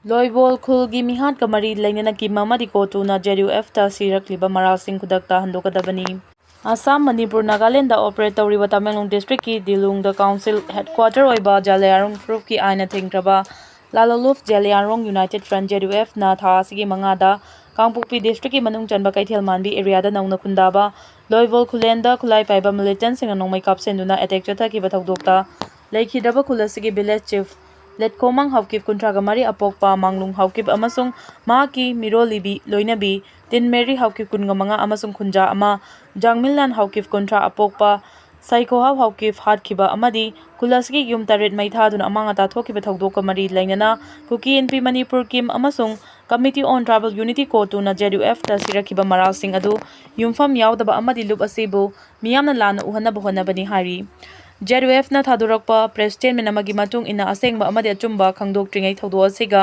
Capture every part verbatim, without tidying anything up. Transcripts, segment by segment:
ꯂꯣꯏꯕꯣꯜ ꯈꯨꯜꯒꯤ ꯃꯤꯍꯥꯠꯀ ꯃꯔꯤ ꯂꯩꯅꯅ ꯀꯤꯝ ꯑꯃꯗꯤ ꯀꯣꯇꯨꯅ ꯖꯦ ꯌꯨ ꯑꯦꯐꯇ ꯁꯤꯔꯛꯂꯤꯕ ꯃꯔꯥꯜꯁꯤꯡ ꯈꯨꯗꯛꯇ ꯍꯟꯗꯣꯛꯀꯗꯕꯅꯤ꯫ ꯑꯁꯥꯝ, ꯃꯅꯤꯄꯨꯔ, ꯅꯥꯒꯥꯂꯦꯟꯗ ꯑꯣꯄꯔꯦꯠ ꯇꯧꯔꯤꯕ ꯇꯃꯦꯡꯂꯣꯡ ꯗꯤꯁꯇ꯭ꯔꯤꯛꯀꯤ ꯗꯤꯂꯨꯡꯗ ꯀꯥꯎꯟꯁꯤꯜ ꯍꯦꯗꯀ꯭ꯋꯥꯇꯔ ꯑꯣꯏꯕ ꯖꯥꯂꯤꯌꯥꯔꯣꯡ ꯐꯨꯔꯨꯞꯀꯤ ꯑꯥꯏꯟꯅ ꯊꯤꯡꯈ꯭ꯔꯕ ꯂꯥꯂꯣꯂꯨꯐ ꯖꯥꯂꯤꯌꯥꯔꯣꯡ ꯌꯨꯅꯥꯏꯇꯦꯗ ꯐ꯭ꯔꯟꯠ, ꯖꯦ ꯌꯨ ꯑꯦꯐꯅ ꯊꯥ ꯑꯁꯤꯒꯤ ꯃꯉꯥꯗ ꯀꯥꯡꯄꯣꯛꯄꯤ ꯗꯤꯁꯇ꯭ꯔꯤꯛꯀꯤ ꯃꯅꯨꯡ ꯆꯟꯕ ꯀꯩꯊꯦꯜ ꯃꯥꯟꯕꯤ ꯑꯦꯔꯤꯌꯥꯗ ꯅꯧꯅ ꯈꯨꯟꯗꯥꯕ ꯂꯣꯏꯕꯣꯜ ꯈꯨꯂꯦꯟꯗ ꯈꯨꯠꯂꯥꯏ ꯄꯥꯏꯕ ꯃꯤꯂꯤꯇꯦꯟꯁꯤꯡꯅ ꯅꯣꯡꯃꯩ ꯀꯥꯞꯁꯤꯟꯗꯨꯅ ꯑꯦꯇꯦꯛ ꯆꯠꯊꯈꯤꯕ ꯊꯧꯗꯣꯛꯇ ꯂꯩꯈꯤꯗ꯭ꯔꯕ ꯈꯨꯜ ꯑꯁꯤꯒꯤ ꯚꯤꯂꯦꯖ ꯆꯤꯐ ꯂꯦꯠꯈꯣꯃꯥꯡ ꯍꯥꯎꯀꯤꯞ, ꯀꯨꯟꯊ꯭ꯔꯥꯒ ꯃꯔꯤ ꯑꯄꯣꯛꯄ ꯃꯥꯡꯂꯨꯡ ꯍꯥꯎꯀꯤꯞ ꯑꯃꯁꯨꯡ ꯃꯍꯥꯛꯀꯤ ꯃꯤꯔꯣꯜꯂꯤꯕꯤ ꯂꯣꯏꯅꯕꯤ ꯇꯤꯟꯃꯦꯔꯤ ꯍꯥꯎꯀꯤꯞ, ꯀꯨꯟꯒ ꯃꯉꯥ ꯑꯃꯁꯨꯡ ꯈꯨꯟꯖꯥ ꯑꯃ ꯖꯥꯡꯃꯤꯟꯂꯥꯟ ꯍꯥꯎꯀꯤꯞ, ꯀꯨꯟꯊ꯭ꯔꯥ ꯑꯄꯣꯛꯄ ꯁꯥꯏꯈꯣꯍꯥꯎ ꯍꯥꯎꯀꯤꯞ ꯍꯥꯠꯈꯤꯕ ꯑꯃꯗꯤ ꯈꯨꯜ ꯑꯁꯤꯒꯤ ꯌꯨꯝ ꯇꯔꯦꯠ ꯃꯩ ꯊꯥꯗꯨꯅ ꯑꯃꯥꯡ ꯑꯇꯥ ꯊꯣꯛꯈꯤꯕ ꯊꯧꯗꯣꯛꯀ ꯃꯔꯤ ꯂꯩꯅꯅ ꯀꯨꯀꯤ ꯏꯟꯄꯤ ꯃꯅꯤꯄꯨꯔ ꯀꯤꯝ ꯑꯃꯁꯨꯡ ꯀꯃꯤꯇꯤ ꯑꯣꯟ ꯇ꯭ꯔꯥꯏꯕꯦꯜ ꯌꯨꯅꯤꯇꯤ ꯀꯣꯇꯨꯅ ꯖꯦ ꯌꯨ ꯑꯦꯐꯇ ꯁꯤꯔꯛꯈꯤꯕ ꯃꯔꯥꯜꯁꯤꯡ ꯑꯗꯨ ꯌꯨꯝꯐꯝ ꯌꯥꯎꯗꯕ ꯑꯃꯗꯤ ꯂꯨꯞ ꯑꯁꯤꯕꯨ ꯃꯤꯌꯥꯝꯅ ꯂꯥꯟꯅ ꯎꯍꯟꯅꯕ ꯍꯣꯠꯅꯕꯅꯤ ꯍꯥꯏꯔꯤ꯫ ꯖꯦ ꯌꯨ ꯑꯦꯐꯅ ꯊꯥꯗꯣꯔꯛꯄ ꯄ꯭ꯔꯦꯁ ꯁ꯭ꯇꯦꯠꯃꯦꯟ ꯑꯃꯒꯤ ꯃꯇꯨꯡ ꯏꯟꯅ, ꯑꯁꯦꯡꯕ ꯑꯃꯗꯤ ꯑꯆꯨꯝꯕ ꯈꯪꯗꯣꯛꯇ꯭ꯔꯤꯉꯩ ꯊꯧꯗꯣꯛ ꯑꯁꯤꯒ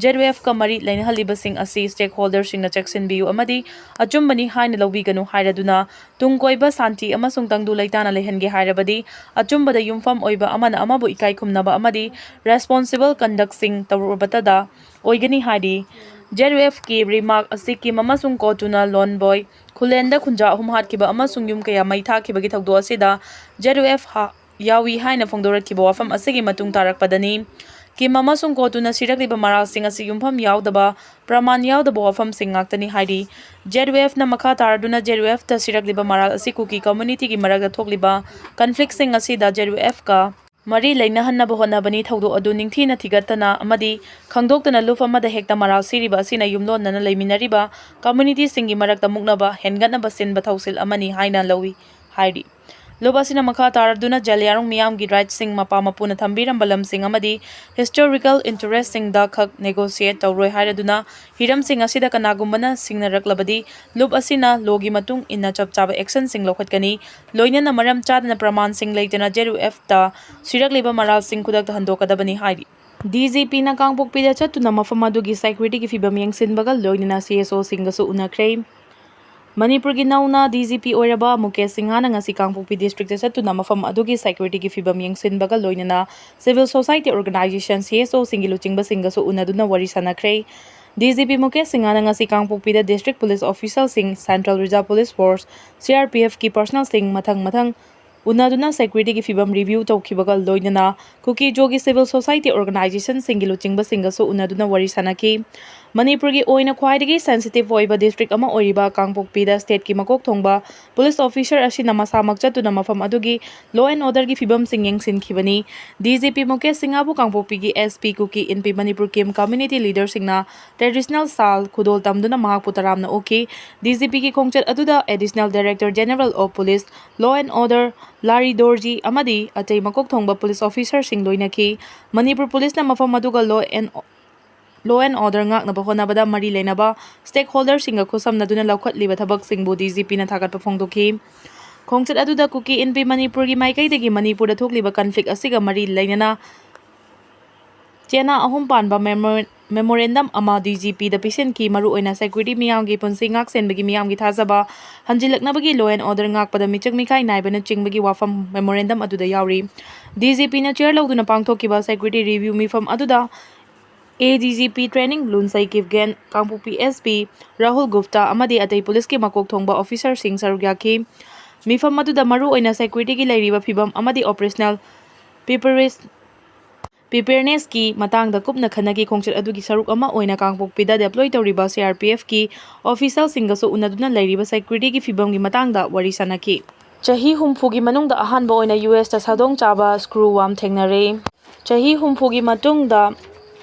ꯖꯦ ꯌꯨ ꯑꯦꯐꯀ ꯃꯔꯤ ꯂꯩꯅꯍꯜꯂꯤꯕꯁꯤꯡ ꯑꯁꯤ ꯁ꯭ꯇꯦꯛꯍꯣꯜꯗꯔꯁꯤꯡꯅ ꯆꯦꯛꯁꯤꯟꯕꯤꯌꯨ ꯑꯃꯗꯤ ꯑꯆꯨꯝꯕꯅꯤ ꯍꯥꯏꯅ ꯂꯧꯕꯤꯒꯅꯨ ꯍꯥꯏꯔꯗꯨꯅ, ꯇꯨꯡ ꯀꯣꯏꯕ ꯁꯥꯟꯇꯤ ꯑꯃꯁꯨꯡ ꯇꯪꯗꯨ ꯂꯩꯇꯥꯅ ꯂꯩꯍꯟꯒꯦ ꯍꯥꯏꯔꯕꯗꯤ ꯑꯆꯨꯝꯕꯗ ꯌꯨꯝꯐꯝ ꯑꯣꯏꯕ ꯑꯃꯅ ꯑꯃꯕꯨ ꯏꯀꯥꯏ ꯈꯨꯝꯅꯕ ꯑꯃꯗꯤ ꯔꯦꯁꯄꯣꯟꯁꯤꯕꯜ ꯀꯟꯗꯛꯁꯤꯡ ꯇꯧꯔꯨꯕꯇꯗ ꯑꯣꯏꯒꯅꯤ ꯍꯥꯏꯔꯤ꯫ ꯖꯦ ꯌꯨ ꯑꯦꯐꯀꯤ ꯔꯤꯃꯥꯔꯛ ꯑꯁꯤ ꯀꯤꯝ ꯑꯃꯁꯨꯡ ꯀꯣꯇꯨꯅ ꯂꯣꯟꯕꯣꯏ ꯈꯨꯂꯦꯟꯗ ꯈꯨꯟꯖꯥ ꯑꯍꯨꯝ ꯍꯥꯠꯈꯤꯕ ꯑꯃꯁꯨꯡ ꯌꯨꯝ ꯀꯌꯥ ꯃꯩ ꯊꯥꯈꯤꯕꯒꯤ ꯊꯧꯗꯣꯛ ꯑꯁꯤꯗ ꯖꯦ ꯌꯨ ꯑꯦꯐ ꯍꯥ-, ꯌꯥꯎꯏ ꯍꯥꯏꯅ ꯐꯣꯡꯗꯣꯔꯛꯈꯤꯕ ꯋꯥꯐꯝ ꯑꯁꯤꯒꯤ ꯃꯇꯨꯡ ꯇꯥꯔꯛꯄꯗꯅꯤ꯫ ꯀꯤꯝ ꯑꯃꯁꯨꯡ ꯀꯣꯇꯨꯅ ꯁꯤꯔꯛꯂꯤꯕ ꯃꯔꯥꯜꯁꯤꯡ ꯑꯁꯤ ꯌꯨꯝꯐꯝ ꯌꯥꯎꯗꯕ, ꯄ꯭ꯔꯃꯥꯟ ꯌꯥꯎꯗꯕ ꯋꯥꯐꯝꯁꯤꯡ ꯉꯥꯛꯇꯅꯤ ꯍꯥꯏꯔꯤ꯫ ꯖꯦ ꯌꯨ ꯑꯦꯐꯅ ꯃꯈꯥ ꯇꯥꯔꯗꯨꯅ ꯖꯦ ꯌꯨ ꯑꯦꯐꯇ ꯁꯤꯔꯛꯂꯤꯕ ꯃꯔꯥꯜ ꯑꯁꯤ ꯀꯨꯀꯤ ꯀꯝꯃ꯭ꯌꯨꯅꯤꯇꯤꯒꯤ ꯃꯔꯛꯇ ꯊꯣꯛꯂꯤꯕ ꯀꯟꯐ꯭ꯂꯤꯛꯁꯤꯡ ꯑꯁꯤꯗ ꯖꯦ ꯌꯨ ꯑꯦꯐꯀ ꯃꯔꯤ ꯂꯩꯅꯍꯟꯅꯕ ꯍꯣꯠꯅꯕꯅꯤ꯫ ꯊꯧꯗꯣꯛ ꯑꯗꯨ ꯅꯤꯡꯊꯤꯅ ꯊꯤꯒꯠꯇꯅ ꯑꯃꯗꯤ ꯈꯪꯗꯣꯛꯇꯅ ꯂꯨꯞ ꯑꯃꯗ ꯍꯦꯛꯇ ꯃꯔꯥꯜ ꯁꯤꯔꯤꯕ ꯑꯁꯤꯅ ꯌꯨꯝꯂꯣꯟꯅꯅ ꯂꯩꯃꯤꯟꯅꯔꯤꯕ ꯀꯝꯃ꯭ꯌꯨꯅꯤꯇꯤꯁꯤꯡꯒꯤ ꯃꯔꯛꯇ ꯃꯨꯛꯅꯕ ꯍꯦꯟꯒꯠꯅꯕ ꯁꯤꯟꯕ ꯊꯧꯁꯤꯜ ꯑꯃꯅꯤ ꯍꯥꯏꯅ ꯂꯧꯏ ꯍꯥꯏꯔꯤ꯫ ꯂꯨꯞ ꯑꯁꯤꯅ ꯃꯈꯥ ꯇꯥꯔꯗꯨꯅ ꯖꯦꯂꯤꯌꯥꯡꯔꯣꯡ ꯃꯤꯌꯥꯝꯒꯤ ꯔꯥꯏꯠꯁꯤꯡ, ꯃꯄꯥ ꯃꯄꯨꯅ ꯊꯝꯕꯤꯔꯝꯕ ꯂꯝꯁꯤꯡ ꯑꯃꯗꯤ ꯍꯤꯁꯇꯣꯔꯤꯀꯦꯜ ꯏꯟꯇꯔꯦꯁꯁꯤꯡꯗ ꯈꯛ ꯅꯦꯒꯣꯁꯤꯌꯦꯠ ꯇꯧꯔꯣꯏ ꯍꯥꯏꯔꯗꯨꯅ, ꯍꯤꯔꯝꯁꯤꯡ ꯑꯁꯤꯗ ꯀꯅꯥꯒꯨꯝꯕꯅ ꯁꯤꯡꯅꯔꯛꯂꯕꯗꯤ ꯂꯨꯞ ꯑꯁꯤꯅ ꯂꯣꯒꯤ ꯃꯇꯨꯡ ꯏꯟꯅ ꯆꯞ ꯆꯥꯕ ꯑꯦꯛꯁꯟꯁꯤꯡ ꯂꯧꯈꯠꯀꯅꯤ꯫ ꯂꯣꯏꯅꯅ ꯃꯔꯝ ꯆꯥꯗꯅ ꯄ꯭ꯔꯃꯥꯟꯁꯤꯡ ꯂꯩꯇꯅ ꯖꯦ ꯌꯨ ꯑꯦꯐꯇ ꯁꯤꯔꯛꯂꯤꯕ ꯃꯔꯥꯜꯁꯤꯡ ꯈꯨꯗꯛꯇ ꯍꯟꯗꯣꯛꯀꯗꯕꯅꯤ ꯍꯥꯏꯔꯤ꯫ ꯗꯤ ꯖꯤ ꯄꯤꯅ ꯀꯥꯡꯄꯣꯛꯄꯤꯗ ꯆꯠꯇꯨꯅ ꯃꯐꯝ ꯑꯗꯨꯒꯤ ꯁꯦꯀ꯭ꯌꯨꯔꯤꯇꯤꯒꯤ ꯐꯤꯕꯝ ꯌꯦꯡꯁꯤꯟꯕꯒ ꯂꯣꯏꯅꯅ ꯁꯤ ꯑꯦꯁ ꯑꯣꯁꯤꯡꯒꯁꯨ ꯎꯅꯈ꯭ꯔꯦ꯫ ꯃꯅꯤꯄꯨꯔꯒꯤ ꯅꯧꯅ ꯗꯤ ꯖꯤ ꯄꯤ ꯑꯣꯏꯔꯕ ꯃꯨꯀꯦꯁ ꯁꯤꯡꯍꯥꯅ ꯉꯁꯤ ꯀꯥꯡꯄꯣꯛꯄꯤ ꯗꯤꯁꯇ꯭ꯔꯤꯛꯇ ꯆꯠꯇꯨꯅ ꯃꯐꯝ ꯑꯗꯨꯒꯤ ꯁꯦꯀ꯭ꯌꯨꯔꯤꯇꯤꯒꯤ ꯐꯤꯕꯝ ꯌꯦꯡꯁꯤꯟꯕꯒ ꯂꯣꯏꯅꯅ ꯁꯤꯚꯤꯜ ꯁꯣꯁꯥꯏꯇꯤ ꯑꯣꯔꯒꯅꯥꯏꯖꯦꯁꯟ, ꯁꯤ ꯑꯦꯁ ꯑꯣꯁꯤꯡꯒꯤ ꯂꯨꯆꯤꯡꯕꯁꯤꯡꯒꯁꯨ ꯎꯅꯗꯨꯅ ꯋꯥꯔꯤ ꯁꯥꯟꯅꯈ꯭ꯔꯦ꯫ ꯗꯤ ꯖꯤ ꯄꯤ ꯃꯨꯀꯦꯁ ꯁꯤꯡꯍꯥꯅ ꯉꯁꯤ ꯀꯥꯡꯄꯣꯛꯄꯤꯗ ꯗꯤꯁꯇ꯭ꯔꯤꯛ ꯄꯨꯂꯤꯁ ꯑꯣꯐꯤꯁꯤꯌꯦꯜꯁꯤꯡ, central reserve police force, C R P ꯑꯦꯐꯀꯤ ꯄꯔꯁꯅꯦꯜꯁꯤꯡ ꯃꯊꯪ ꯃꯊꯪ ꯎꯅꯗꯨꯅ ꯁꯦꯀ꯭ꯌꯨꯔꯤꯇꯤꯒꯤ ꯐꯤꯕꯝ ꯔꯤꯚꯤꯌꯨ ꯇꯧꯈꯤꯕꯒ ꯂꯣꯏꯅꯅ ꯀꯨꯀꯤ ꯖꯣꯒꯤ ꯁꯤꯚꯤꯜ ꯁꯣꯁꯥꯏꯇꯤ ꯑꯣꯔꯒꯅꯥꯏꯖꯦꯁꯟꯁꯤꯡꯒꯤ ꯂꯨꯆꯤꯡꯕꯁꯤꯡꯒꯁꯨ ꯎꯅꯗꯨꯅ ꯋꯥꯔꯤ ꯁꯥꯟꯅꯈꯤ꯫ ꯃꯅꯤꯄꯨꯔꯒꯤ ꯑꯣꯏꯅ ꯈ꯭ꯋꯥꯏꯗꯒꯤ ꯁꯦꯟꯁꯤꯇꯤꯚ ꯑꯣꯏꯕ ꯗꯤꯁꯇ꯭ꯔꯤꯛ ꯑꯃ ꯑꯣꯏꯔꯤꯕ ꯀꯥꯡꯄꯣꯛꯄꯤꯗ ꯁ꯭ꯇꯦꯠꯀꯤ ꯃꯀꯣꯛ ꯊꯣꯡꯕ ꯄꯨꯂꯤꯁ ꯑꯣꯐꯤꯁꯥꯔ ꯑꯁꯤꯅ ꯃꯁꯥꯃꯛ ꯆꯠꯇꯨꯅ ꯃꯐꯝ ꯑꯗꯨꯒꯤ ꯂꯣ ꯑꯦꯟ ꯑꯣꯔꯗꯔꯒꯤ ꯐꯤꯕꯝꯁꯤꯡ ꯌꯦꯡꯁꯤꯟꯈꯤꯕꯅꯤ꯫ ꯗꯤ ꯖꯤ ꯄꯤ ꯃꯨꯀꯦꯁ ꯁꯤꯡꯍꯕꯨ ꯀꯥꯡꯄꯣꯛꯄꯤꯒꯤ ꯑꯦꯁ ꯄꯤ, ꯀꯨꯀꯤ ꯏꯟꯄꯤ ꯃꯅꯤꯄꯨꯔ ꯀꯦꯝ ꯀꯝꯃ꯭ꯌꯨꯅꯤꯇꯤ ꯂꯤꯗꯔꯁꯤꯡꯅ ꯇ꯭ꯔꯦꯗꯤꯁꯅꯦꯜ ꯁꯥꯜ ꯈꯨꯗꯣꯜ ꯇꯝꯗꯨꯅ ꯃꯍꯥꯛꯄꯨ ꯇꯔꯥꯝꯅ ꯑꯣꯛꯈꯤ꯫ ꯗꯤ ꯖꯤ ꯄꯤꯒꯤ ꯈꯣꯡꯆꯠ ꯑꯗꯨꯗ additional director general of police, law and order, ꯂꯥꯔꯤ ꯗꯣꯔꯖꯤ ꯑꯃꯗꯤ ꯑꯇꯩ ꯃꯀꯣꯛ ꯊꯣꯡꯕ ꯄꯨꯂꯤꯁ ꯑꯣꯐꯤꯁꯥꯔꯁꯤꯡ ꯂꯣꯏꯅꯈꯤ꯫ ꯃꯅꯤꯄꯨꯔ ꯄꯨꯂꯤꯁꯅ ꯃꯐꯝ ꯑꯗꯨꯒ law and, law and order ꯉꯥꯛꯅꯕ ꯍꯣꯠꯅꯕꯗ ꯃꯔꯤ ꯂꯩꯅꯕ ꯁ꯭ꯇꯦꯛꯍꯣꯜꯗꯔꯁꯤꯡꯒ ꯈꯨꯠꯁꯝꯅꯗꯨꯅ ꯂꯧꯈꯠꯂꯤꯕ ꯊꯕꯛꯁꯤꯡꯕꯨ ꯗꯤ ꯖꯤ ꯄꯤꯅ ꯊꯥꯒꯠꯄ ꯐꯣꯡꯗꯣꯛꯈꯤ꯫ ꯈꯣꯡꯆꯠ ꯑꯗꯨꯗ ꯀꯨꯀꯤ ꯏꯟꯄꯤ ꯃꯅꯤꯄꯨꯔꯒꯤ ꯃꯥꯏꯀꯩꯗꯒꯤ ꯃꯅꯤꯄꯨꯔꯗ ꯊꯣꯛꯂꯤꯕ ꯀꯟꯐ꯭ꯂꯤꯛ ꯑꯁꯤꯒ ꯃꯔꯤ ꯂꯩꯅꯅ ꯆꯦꯅꯥ ꯑꯍꯨꯝ ꯄꯥꯟꯕ ꯃꯦꯃꯣ-, ꯃꯦꯃꯣꯔꯦꯟꯗꯝ ꯑꯃ ꯗꯤ ꯖꯤ ꯄꯤꯗ ꯄꯤꯁꯤꯟꯈꯤ꯫ ꯃꯔꯨꯑꯣꯏꯅ ꯁꯦꯀ꯭ꯌꯨꯔꯤꯇꯤ, ꯃꯤꯌꯥꯝꯒꯤ ꯄꯨꯟꯁꯤ ꯉꯥꯛ-ꯁꯦꯟꯕꯒꯤ ꯃꯤꯌꯥꯝꯒꯤ ꯊꯥꯖꯕ ꯍꯟꯖꯤꯜꯂꯛꯅꯕꯒꯤ ꯂꯣ ꯑꯦꯟ ꯑꯣꯔꯗꯔ ꯉꯥꯛꯄꯗ ꯃꯤꯆꯪ ꯃꯤꯈꯥꯏ ꯅꯥꯏꯕꯅꯆꯤꯡꯕꯒꯤ ꯋꯥꯐꯝ ꯃꯦꯃꯣꯔꯦꯟꯗꯝ ꯑꯗꯨꯗ ꯌꯥꯎꯔꯤ꯫ ꯗꯤ ꯖꯤ ꯄꯤꯅ ꯆꯤꯌꯔ ꯂꯧꯗꯨꯅ ꯄꯥꯡꯊꯣꯛꯈꯤꯕ ꯁꯦꯀ꯭ꯌꯨꯔꯤꯇꯤ ꯔꯤꯚꯤꯌꯨ ꯃꯤꯐꯝ ꯑꯗꯨꯗ ꯑꯦ D G P training ꯂꯨꯟꯁꯩ Kipgen, ꯀꯥꯡꯄꯣꯛꯄꯤ ꯑꯦꯁ ꯄꯤ ꯔꯥꯍꯨꯜ ꯒꯨꯞꯇꯥ ꯑꯃꯗꯤ ꯑꯇꯩ ꯄꯨꯂꯤꯁꯀꯤ ꯃꯀꯣꯛ ꯊꯣꯡꯕ ꯑꯣꯐꯤꯁꯥꯔꯁꯤꯡ ꯁꯔꯨꯛ ꯌꯥꯈꯤ꯫ ꯃꯤꯐꯝ ꯑꯗꯨꯗ ꯃꯔꯨꯑꯣꯏꯅ ꯁꯦꯀ꯭ꯌꯨꯔꯤꯇꯤꯒꯤ ꯂꯩꯔꯤꯕ ꯐꯤꯕꯝ ꯑꯃꯗꯤ ꯑꯣꯄꯔꯦꯁꯅꯦꯜ ꯄ꯭ꯔꯤꯄꯦꯔꯦꯁ-, ꯄ꯭ꯔꯤꯄꯦꯌꯔꯅꯦꯁꯀꯤ ꯃꯇꯥꯡꯗ ꯀꯨꯞꯅ ꯈꯟꯅꯈꯤ꯫ ꯈꯣꯡꯆꯠ ꯑꯗꯨꯒꯤ ꯁꯔꯨꯛ ꯑꯃ ꯑꯣꯏꯅ ꯀꯥꯡꯄꯣꯛꯄꯤꯗ ꯗꯦꯄ꯭ꯂꯣꯏ ꯇꯧꯔꯤꯕ ꯁꯤ ꯑꯥꯔ ꯄꯤ ꯑꯦꯐꯀꯤ ꯑꯣꯐꯤꯁꯥꯔꯁꯤꯡꯒꯁꯨ ꯎꯅꯗꯨꯅ ꯂꯩꯔꯤꯕ ꯁꯦꯀ꯭ꯌꯨꯔꯤꯇꯤꯒꯤ ꯐꯤꯕꯝꯒꯤ ꯃꯇꯥꯡꯗ ꯋꯥꯔꯤ ꯁꯥꯟꯅꯈꯤ꯫ ꯆꯍꯤ ꯍꯨꯝꯐꯨꯒꯤ ꯃꯅꯨꯡꯗ ꯑꯍꯥꯟꯕ ꯑꯣꯏꯅ ꯌꯨ ꯑꯦꯁꯇ ꯁꯥꯗꯣꯡ ꯆꯥꯕ ꯁ꯭ꯀ꯭ꯔꯨ ꯋꯥꯝ ꯊꯦꯡꯅꯔꯦ꯫ ꯆꯍꯤ ꯍꯨꯝꯐꯨꯒꯤ ꯃꯇꯨꯡꯗ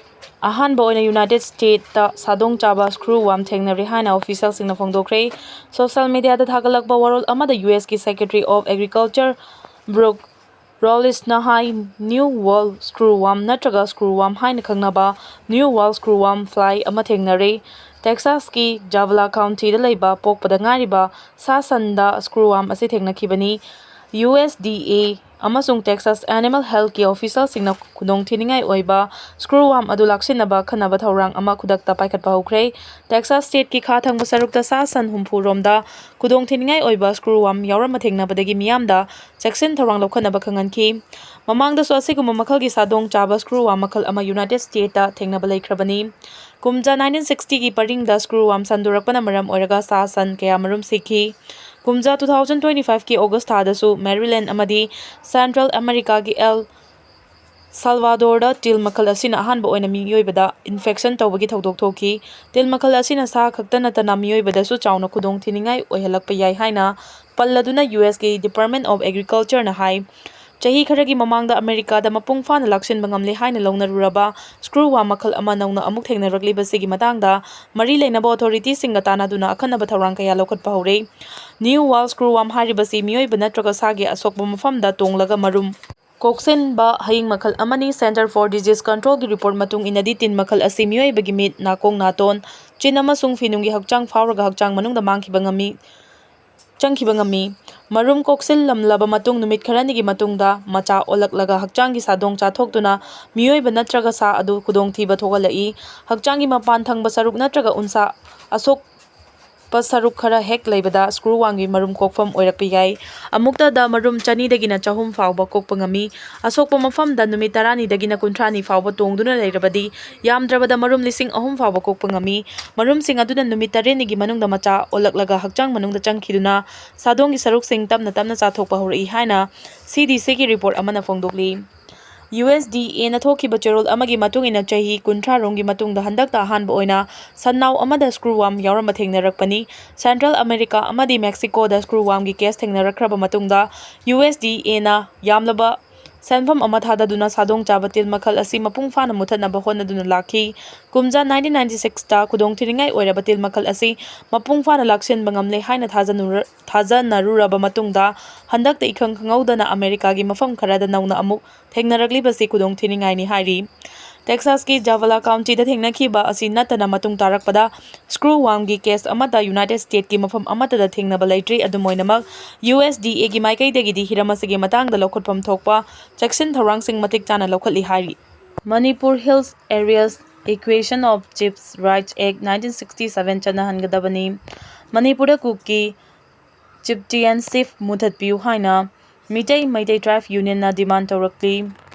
ꯑꯍꯥꯟꯕ ꯑꯣꯏꯅ ꯌꯨꯅꯥꯏꯇꯦꯗ ꯁ꯭ꯇꯦꯠꯇ ꯁꯥꯗꯣꯡ ꯆꯥꯕ ꯁ꯭ꯀ꯭ꯔꯨ ꯋꯥꯝ ꯊꯦꯡꯅꯔꯦ ꯍꯥꯏꯅ ꯑꯣꯐꯤꯁꯤꯌꯦꯜꯁꯤꯡꯅ ꯐꯣꯡꯗꯣꯛꯈ꯭ꯔꯦ꯫ ꯁꯣꯁꯤꯌꯦꯜ ꯃꯤꯗꯤꯌꯥꯗ ꯊꯥꯒꯠꯂꯛꯄ ꯋꯥꯔꯣꯜ ꯑꯃꯗ ꯌꯨ ꯑꯦꯁꯀꯤ ꯁꯦꯀ꯭ꯔꯦꯇꯔꯤ ꯑꯣꯐ ꯑꯦꯒ꯭ꯔꯤꯀꯜꯆꯔ ꯕ꯭ꯔꯨꯛ ꯔꯣꯂꯤꯁꯅ ꯍꯥꯏ, ꯅ꯭ꯌꯨ ꯋꯥꯔꯜ ꯁ꯭ꯀ꯭ꯔꯨ ꯋꯥꯝ ꯅꯠꯇ꯭ꯔꯒ ꯁ꯭ꯀ꯭ꯔꯨ ꯋꯥꯝ ꯍꯥꯏꯅ ꯈꯪꯅꯕ New World screwworm fly ꯑꯃ ꯊꯦꯡꯅꯔꯦ꯫ ꯇꯦꯛꯁꯥꯁꯀꯤ ꯖꯥꯚꯂꯥ ꯀꯥꯎꯟꯇꯤꯗ ꯂꯩꯕ ꯄꯣꯛꯄꯗ ꯉꯥꯏꯔꯤꯕ ꯁꯥ ꯁꯟꯗ ꯁ꯭ꯀ꯭ꯔꯨ ꯋꯥꯝ ꯑꯁꯤ ꯊꯦꯡꯅꯈꯤꯕꯅꯤ꯫ ꯌꯨ ꯑꯦꯁ ꯗꯤ ꯑꯦ ꯑꯃꯁꯨꯡ Texas Animal Healthꯀꯤ officialꯁꯤꯡꯅ ꯈꯨꯗꯣꯡꯊꯤꯅꯤꯡꯉꯥꯏ ꯑꯣꯏꯕ screw worm ꯑꯗꯨ ꯂꯥꯛꯁꯤꯟꯅꯕ ꯑꯈꯟꯅꯕ ꯊꯧꯔꯥꯡ ꯑꯃ ꯈꯨꯗꯛꯇ ꯄꯥꯏꯈꯠꯄ ꯍꯧꯈ꯭ꯔꯦ꯫ Texas stateꯀꯤ ꯈꯥ ꯊꯪꯕ ꯁꯔꯨꯛꯇ ꯁꯥ ꯁꯟ ꯍꯨꯝꯐꯨ ꯔꯣꯝꯗ ꯈꯨꯗꯣꯡꯊꯤꯅꯤꯡꯉꯥꯏ ꯑꯣꯏꯕ screw worm ꯌꯥꯎꯔꯝꯕ ꯊꯦꯡꯅꯕꯗꯒꯤ ꯃꯤꯌꯥꯝꯗ ꯆꯦꯛꯁꯤꯟ ꯊꯧꯔꯥꯡ ꯂꯧꯈꯠꯅꯕ ꯈꯪꯍꯟꯈꯤ꯫ ꯃꯃꯥꯡꯗꯁꯨ ꯑꯁꯤꯒꯨꯝꯕ ꯃꯈꯜꯒꯤ ꯁꯥꯗꯣꯡ ꯆꯥꯕ screw worm ꯃꯈꯜ ꯑꯃ United Statesꯇ ꯊꯦꯡꯅꯕ ꯂꯩꯈ꯭ꯔꯕꯅꯤ꯫ ꯀꯨꯝꯖꯥ nineteen sixtyꯒꯤ ꯄꯔꯤꯡꯗ screw worm ꯁꯟꯗꯣꯔꯛꯄꯅ ꯃꯔꯝ ꯑꯣꯏꯔꯒ ꯁꯥ ꯁꯟ ꯀꯌꯥ ꯃꯔꯨꯝ ꯁꯤꯈꯤ꯫ ꯀꯨꯝꯖꯥ two thousand twenty fiveꯀꯤ August ꯊꯥꯗꯁꯨ Maryland ꯑꯃꯗꯤ Central Americaꯒꯤ El Salvadorꯗ ꯇꯤꯜ ꯃꯈꯜ ꯑꯁꯤꯅ ꯑꯍꯥꯟꯕ ꯑꯣꯏꯅ ꯃꯤꯑꯣꯏꯕꯗ infection ꯇꯧꯕꯒꯤ ꯊꯧꯗꯣꯛ ꯊꯣꯛꯈꯤ꯫ ꯇꯤꯜ ꯃꯈꯜ ꯑꯁꯤꯅ ꯁꯥ ꯈꯛꯇ ꯅꯠꯇꯅ ꯃꯤꯑꯣꯏꯕꯗꯁꯨ ꯆꯥꯎꯅ ꯈꯨꯗꯣꯡꯊꯤꯅꯤꯡꯉꯥꯏ ꯑꯣꯏꯍꯜꯂꯛꯄ ꯌꯥꯏ ꯍꯥꯏꯅ ꯄꯜꯂꯗꯨꯅ USꯀꯤ Department of Agricultureꯅ ꯍꯥꯏ꯫ ꯆꯍꯤ ꯈꯔꯒꯤ ꯃꯃꯥꯡꯗ ꯑꯃꯦꯔꯤꯀꯥꯗ ꯃꯄꯨꯡ ꯐꯥꯅ ꯂꯥꯛꯁꯤꯟꯕ ꯉꯝꯂꯦ ꯍꯥꯏꯅ ꯂꯧꯅꯔꯨꯔꯕ screw worm ꯃꯈꯜ ꯑꯃ ꯅꯧꯅ ꯑꯃꯨꯛ ꯊꯦꯡꯅꯔꯛꯂꯤꯕꯁꯤꯒꯤ ꯃꯇꯥꯡꯗ ꯃꯔꯤ ꯂꯩꯅꯕ authorityꯁꯤꯡꯒ ꯇꯥꯟꯅꯗꯨꯅ ꯑꯈꯟꯅꯕ ꯊꯧꯔꯥꯡ ꯀꯌꯥ ꯂꯧꯈꯠꯄ ꯍꯧꯔꯦ꯫ New World screw worm ꯍꯥꯏꯔꯤꯕꯁꯤ ꯃꯤꯑꯣꯏꯕ ꯅꯠꯇ꯭ꯔꯒ ꯁꯥꯒꯤ ꯑꯁꯣꯛꯄ ꯃꯐꯝꯗ ꯇꯣꯡꯂꯒ ꯃꯔꯨꯝ ꯀꯣꯛꯁꯤꯟꯕ ꯍꯌꯤꯡ ꯃꯈꯜ ꯑꯃꯅꯤ꯫ Center for Disease Controlꯒꯤ report ꯃꯇꯨꯡ ꯏꯟꯅꯗꯤ ꯇꯤꯟ ꯃꯈꯜ ꯑꯁꯤ ꯃꯤꯑꯣꯏꯕꯒꯤ ꯃꯤꯠ, ꯅꯥꯀꯣꯡ, ꯅꯥꯇꯣꯟ, ꯆꯤꯟ ꯑꯃꯁꯨꯡ ꯐꯤꯅꯨꯡꯒꯤ ꯍꯛꯆꯥꯡ ꯐꯥꯎꯔꯒ ꯍꯛꯆꯥꯡ ꯃꯅꯨꯡꯗ ꯃꯥꯡꯈꯤꯕ ꯉꯝꯃꯤ, ꯆꯪꯈꯤꯕ ꯉꯝꯃꯤ꯫ ꯃꯔꯨꯝ ꯀꯣꯛꯁꯤꯜꯂꯝꯂꯕ ꯃꯇꯨꯡ ꯅꯨꯃꯤꯠ ꯈꯔꯅꯤꯒꯤ ꯃꯇꯨꯡꯗ ꯃꯆꯥ ꯑꯣꯜꯂꯛꯂꯒ ꯍꯛꯆꯥꯡꯒꯤ ꯁꯥꯗꯣꯡ ꯆꯥꯊꯣꯛꯇꯨꯅ ꯃꯤꯑꯣꯏꯕ ꯅꯠꯇ꯭ꯔꯒ ꯁꯥ ꯑꯗꯨ ꯈꯨꯗꯣꯡꯊꯤꯕ ꯊꯣꯛꯍꯜꯂꯛꯏ꯫ ꯍꯛꯆꯥꯡꯒꯤ ꯃꯄꯥꯟ ꯊꯪꯕ ꯁꯔꯨꯛ ꯅꯠꯇ꯭ꯔꯒ ꯎꯟꯁꯥ ꯑꯁꯣꯛ ꯄ ꯁꯔꯨꯛ ꯈꯔ ꯍꯦꯛ ꯂꯩꯕꯗ screw wormꯒꯤ ꯃꯔꯨꯝ ꯀꯣꯛꯐꯝ ꯑꯣꯏꯔꯛꯄ ꯌꯥꯏ꯫ ꯑꯃꯨꯛꯇꯗ ꯃꯔꯨꯝ ꯆꯅꯤꯗꯒꯤꯅ ꯆꯍꯨꯝ ꯐꯥꯎꯕ ꯀꯣꯛꯄ ꯉꯝꯃꯤ꯫ ꯑꯁꯣꯛꯄ ꯃꯐꯝꯗ ꯅꯨꯃꯤꯠ ꯇꯔꯥꯅꯤꯗꯒꯤꯅ ꯀꯨꯟꯊ꯭ꯔꯥꯅꯤ ꯐꯥꯎꯕ ꯇꯣꯡꯗꯨꯅ ꯂꯩꯔꯕꯗꯤ ꯌꯥꯝꯗ꯭ꯔꯕꯗ ꯃꯔꯨꯝ ꯂꯤꯁꯤꯡ ꯑꯍꯨꯝ ꯐꯥꯎꯕ ꯀꯣꯛꯄ ꯉꯝꯃꯤ꯫ ꯃꯔꯨꯝꯁꯤꯡ ꯑꯗꯨꯅ ꯅꯨꯃꯤꯠ ꯇꯔꯦꯠꯅꯤꯒꯤ ꯃꯅꯨꯡꯗ ꯃꯆꯥ ꯑꯣꯜꯂꯛꯂꯒ ꯍꯛꯆꯥꯡ ꯃꯅꯨꯡꯗ ꯆꯪꯈꯤꯗꯨꯅ ꯁꯥꯗꯣꯡꯒꯤ ꯁꯔꯨꯛꯁꯤꯡ ꯇꯞꯅ ꯇꯞꯅ ꯆꯥꯊꯣꯛꯄ ꯍꯧꯔꯛꯏ ꯍꯥꯏꯅ CDCꯒꯤ report ꯑꯃꯅ ꯐꯣꯡꯗꯣꯛꯂꯤ꯫ USDAꯅ ꯊꯣꯛꯈꯤꯕ ꯆꯦꯔꯣꯜ ꯑꯃꯒꯤ ꯃꯇꯨꯡ ꯏꯟꯅ ꯆꯍꯤ ꯀꯨꯟꯊ꯭ꯔꯥ ꯔꯣꯝꯒꯤ ꯃꯇꯨꯡꯗ ꯍꯟꯗꯛꯇ ꯑꯍꯥꯟꯕ ꯑꯣꯏꯅ ꯁꯟꯅꯥꯎ ꯑꯃꯗ screw worm ꯌꯥꯎꯔꯝꯕ ꯊꯦꯡꯅꯔꯛꯄꯅꯤ꯫ Central America ꯑꯃꯗꯤ Mexicoꯗ screw wormꯒꯤ case ꯊꯦꯡꯅꯔꯛꯈ꯭ꯔꯕ ꯃꯇꯨꯡꯗ USDAꯅ ꯌꯥꯝꯂꯕ ꯁꯦꯟꯐꯝ ꯑꯃ ꯊꯥꯗꯗꯨꯅ ꯁꯥꯗꯣꯡ ꯆꯥꯕ ꯇꯤꯜ ꯃꯈꯜ ꯑꯁꯤ ꯃꯄꯨꯡ ꯐꯥꯅ ꯃꯨꯊꯠꯅꯕ ꯍꯣꯠꯅꯗꯨꯅ ꯂꯥꯛꯈꯤ꯫ ꯀꯨꯝꯖꯥ nineteen ninety sixꯇ ꯈꯨꯗꯣꯡꯊꯤꯅꯤꯡꯉꯥꯏ ꯑꯣꯏꯔꯕ ꯇꯤꯜ ꯃꯈꯜ ꯑꯁꯤ ꯃꯄꯨꯡ ꯐꯥꯅ ꯂꯥꯛꯁꯤꯟꯕ ꯉꯝꯂꯦ ꯍꯥꯏꯅ ꯊꯥꯖꯅꯔꯨꯔ-, ꯊꯥꯖꯅꯔꯨꯔꯕ ꯃꯇꯨꯡꯗ ꯍꯟꯗꯛꯇ ꯏꯈꯪ ꯈꯪꯍꯧꯗꯅ ꯑꯃꯦꯔꯤꯀꯥꯒꯤ ꯃꯐꯝ ꯈꯔꯗ ꯅꯧꯅ ꯑꯃꯨꯛ ꯊꯦꯡꯅꯔꯛꯂꯤꯕꯁꯤ ꯈꯨꯗꯣꯡꯊꯤꯅꯤꯡꯉꯥꯏꯅꯤ ꯍꯥꯏꯔꯤ꯫ ꯇꯦꯛꯁꯥꯁꯀꯤ ꯖꯥꯚꯥꯂꯥ ꯀꯥꯎꯟꯇꯤꯗ ꯊꯦꯡꯅꯈꯤꯕ ꯑꯁꯤ ꯅꯠꯇꯅ ꯃꯇꯨꯡ ꯇꯥꯔꯛꯄꯗ ꯁ꯭ꯀ꯭ꯔꯨ ꯋꯥꯔꯝꯒꯤ ꯀꯦꯁ ꯑꯃꯠꯇ ꯌꯨꯅꯥꯏꯇꯦꯗ ꯁ꯭ꯇꯦꯠꯀꯤ ꯃꯐꯝ ꯑꯃꯠꯇꯗ ꯊꯦꯡꯅꯕ ꯂꯩꯇ꯭ꯔꯤ꯫ ꯑꯗꯨꯝ ꯑꯣꯏꯅꯃꯛ, ꯌꯨ ꯑꯦꯁ ꯗꯤ ꯑꯦꯒꯤ ꯃꯥꯏꯀꯩꯗꯒꯤꯗꯤ ꯍꯤꯔꯝ ꯑꯁꯤꯒꯤ ꯃꯇꯥꯡꯗ ꯂꯧꯈꯠꯐꯝ ꯊꯣꯛꯄ ꯆꯦꯛꯁꯤꯟ ꯊꯧꯔꯥꯡꯁꯤꯡ ꯃꯇꯤꯛ ꯆꯥꯅ ꯂꯧꯈꯠꯂꯤ ꯍꯥꯏꯔꯤ꯫ Manipur Hills Areas Equation of Chiefs Rights Act nineteen sixty seven ꯆꯠꯅꯍꯟꯒꯗꯕꯅꯤ꯫ ꯃꯅꯤꯄꯨꯔꯗ ꯀꯨꯀꯤ ꯆꯤꯞꯇꯤꯌꯟꯁꯤꯞ ꯃꯨꯊꯠꯄꯤꯌꯨ ꯍꯥꯏꯅ ꯃꯤꯇꯩ ꯃꯩꯇꯩ ꯇ꯭ꯔꯥꯏꯕ ꯌꯨꯅꯤꯌꯟꯅ ꯗꯤꯃꯥꯟ ꯇꯧꯔꯛꯂꯤ꯫